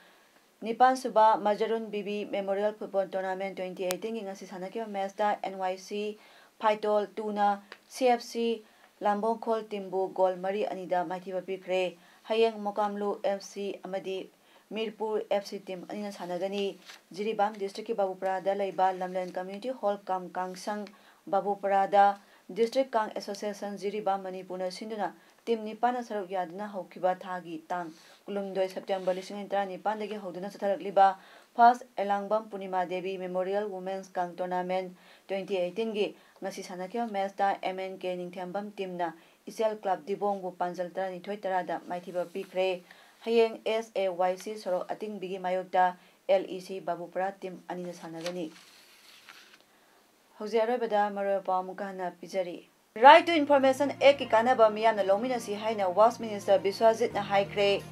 ꯅꯤꯄꯥꯟꯁꯨꯕ ꯃꯖꯔꯨꯟ ꯕꯤꯕꯤ Memorial Football Tournament twenty eighteenꯒꯤ ꯉꯁꯤ ꯁꯥꯟꯅꯈꯤꯕ matchꯇ N Y C ꯐꯥꯏꯇꯣꯜ twoꯅ C F C ꯂꯥꯝꯕꯣꯡꯈꯣꯜ teamꯕꯨ goal ꯃꯔꯤ ꯑꯅꯤꯗ ꯃꯥꯏꯊꯤꯕ ꯄꯤꯈ꯭ꯔꯦ꯫ ꯍꯌꯦꯡ ꯃꯣꯀꯥꯝꯂꯨ F C ꯑꯃꯗꯤ ꯃꯤꯔꯄꯨꯔ F C team ꯑꯅꯤꯅ ꯁꯥꯟꯅꯒꯅꯤ꯫ ꯖꯤꯔꯤꯕꯥꯝ districtꯀꯤ ꯕꯥꯕꯨꯄꯔꯥꯗ ꯂꯩꯕ ꯂꯝꯂꯦꯟ Community Hall ꯀꯝ ꯀꯥꯡꯁꯪ ꯕꯥꯕꯨꯄꯔꯥꯗ District Kang Association ꯖꯤꯔꯤꯕꯥꯝ ꯃꯅꯤꯄꯨꯔꯅ ꯁꯤꯟꯗꯨꯅ team ꯅꯤꯄꯥꯟꯅ ꯁꯔꯨꯛ ꯌꯥꯗꯨꯅ ꯍꯧꯈꯤꯕ ꯊꯥꯒꯤ ꯇꯥꯡ ꯀꯨꯟꯍꯨꯝꯗꯣꯏ September ꯂꯤꯁꯤꯡ ꯑꯅꯤ ꯇꯔꯥꯅꯤꯄꯥꯟꯗꯒꯤ ꯍꯧꯗꯨꯅ ꯆꯠꯊꯔꯛꯂꯤꯕ First ꯑꯦꯂꯥꯡꯕꯝ ꯄꯨꯔꯅꯤꯃꯥ Devi Memorial Women's Kang Tournament twenty eighteenꯒꯤ ꯉꯁꯤ ꯁꯥꯟꯅꯈꯤꯕ matchꯇ M N K ꯅꯤꯡꯊꯦꯝꯕꯝ teamꯅ ꯏꯆꯦꯜ club ꯗꯤꯕꯣꯡꯕꯨ ꯄꯥꯟꯖꯜ ꯇꯔꯥꯅꯤꯊꯣꯏ ꯇꯔꯥꯗ ꯃꯥꯏꯊꯤꯕ ꯄꯤꯈ꯭ꯔꯦ꯫ ꯍꯌꯦꯡ S A Y C ꯁꯣꯔꯣꯛ ꯑꯇꯤꯡꯕꯤꯒꯤ ꯃꯥꯌꯣꯛꯇ L E C ꯕꯥꯕꯨꯄꯔꯥ team ꯑꯅꯤꯅ ꯁꯥꯟꯅꯒꯅꯤ꯫ ꯍꯧꯖꯤꯛ ꯑꯔꯣꯏꯕꯗ ꯃꯔꯨꯑꯣꯏꯕ ꯄꯥꯎ ꯑꯃꯨꯛꯀ ꯍꯟꯅ ꯄꯤꯖꯔꯤ꯫ Right to Information Actꯀꯤ ꯀꯥꯟꯅꯕ ꯃꯤꯌꯥꯝꯅ ꯂꯧꯃꯤꯟꯅꯁꯤ ꯍꯥꯏꯅ WASH minister ꯕꯤꯁ꯭ꯋꯥꯖꯤꯠꯅ ꯍꯥꯏꯈ꯭ꯔꯦ꯫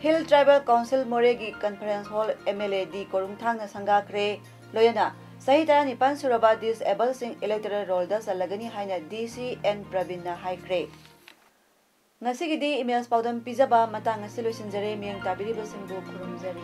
Hill Tribal Council ꯃꯣꯔꯦꯒꯤ conference hall M L A D ꯀꯣꯔꯨꯝꯊꯥꯡꯅ ꯁꯪꯒꯥꯈ꯭ꯔꯦ꯫ ꯂꯣꯏꯅꯅ ꯆꯍꯤ ꯇꯔꯥꯅꯤꯄꯥꯟ ꯁꯨꯔꯕ disabledꯁꯤꯡ electoral rollꯗ ꯆꯜꯂꯒꯅꯤ ꯍꯥꯏꯅ D C N ꯄ꯭ꯔꯕꯤꯟꯅ ꯍꯥꯏꯈ꯭ꯔꯦ꯫ ꯉꯁꯤꯒꯤꯗꯤ ꯏꯃꯦꯜꯁ ꯄꯥꯎꯗꯝ ꯄꯤꯖꯕ ꯃꯇꯥꯡ ꯑꯁꯤ ꯂꯣꯏꯁꯤꯟꯖꯔꯦ꯫ ꯃꯤꯠꯌꯦꯡ ꯇꯥꯕꯤꯔꯤꯕꯁꯤꯡꯕꯨ ꯈꯨꯔꯨꯝꯖꯔꯤ꯫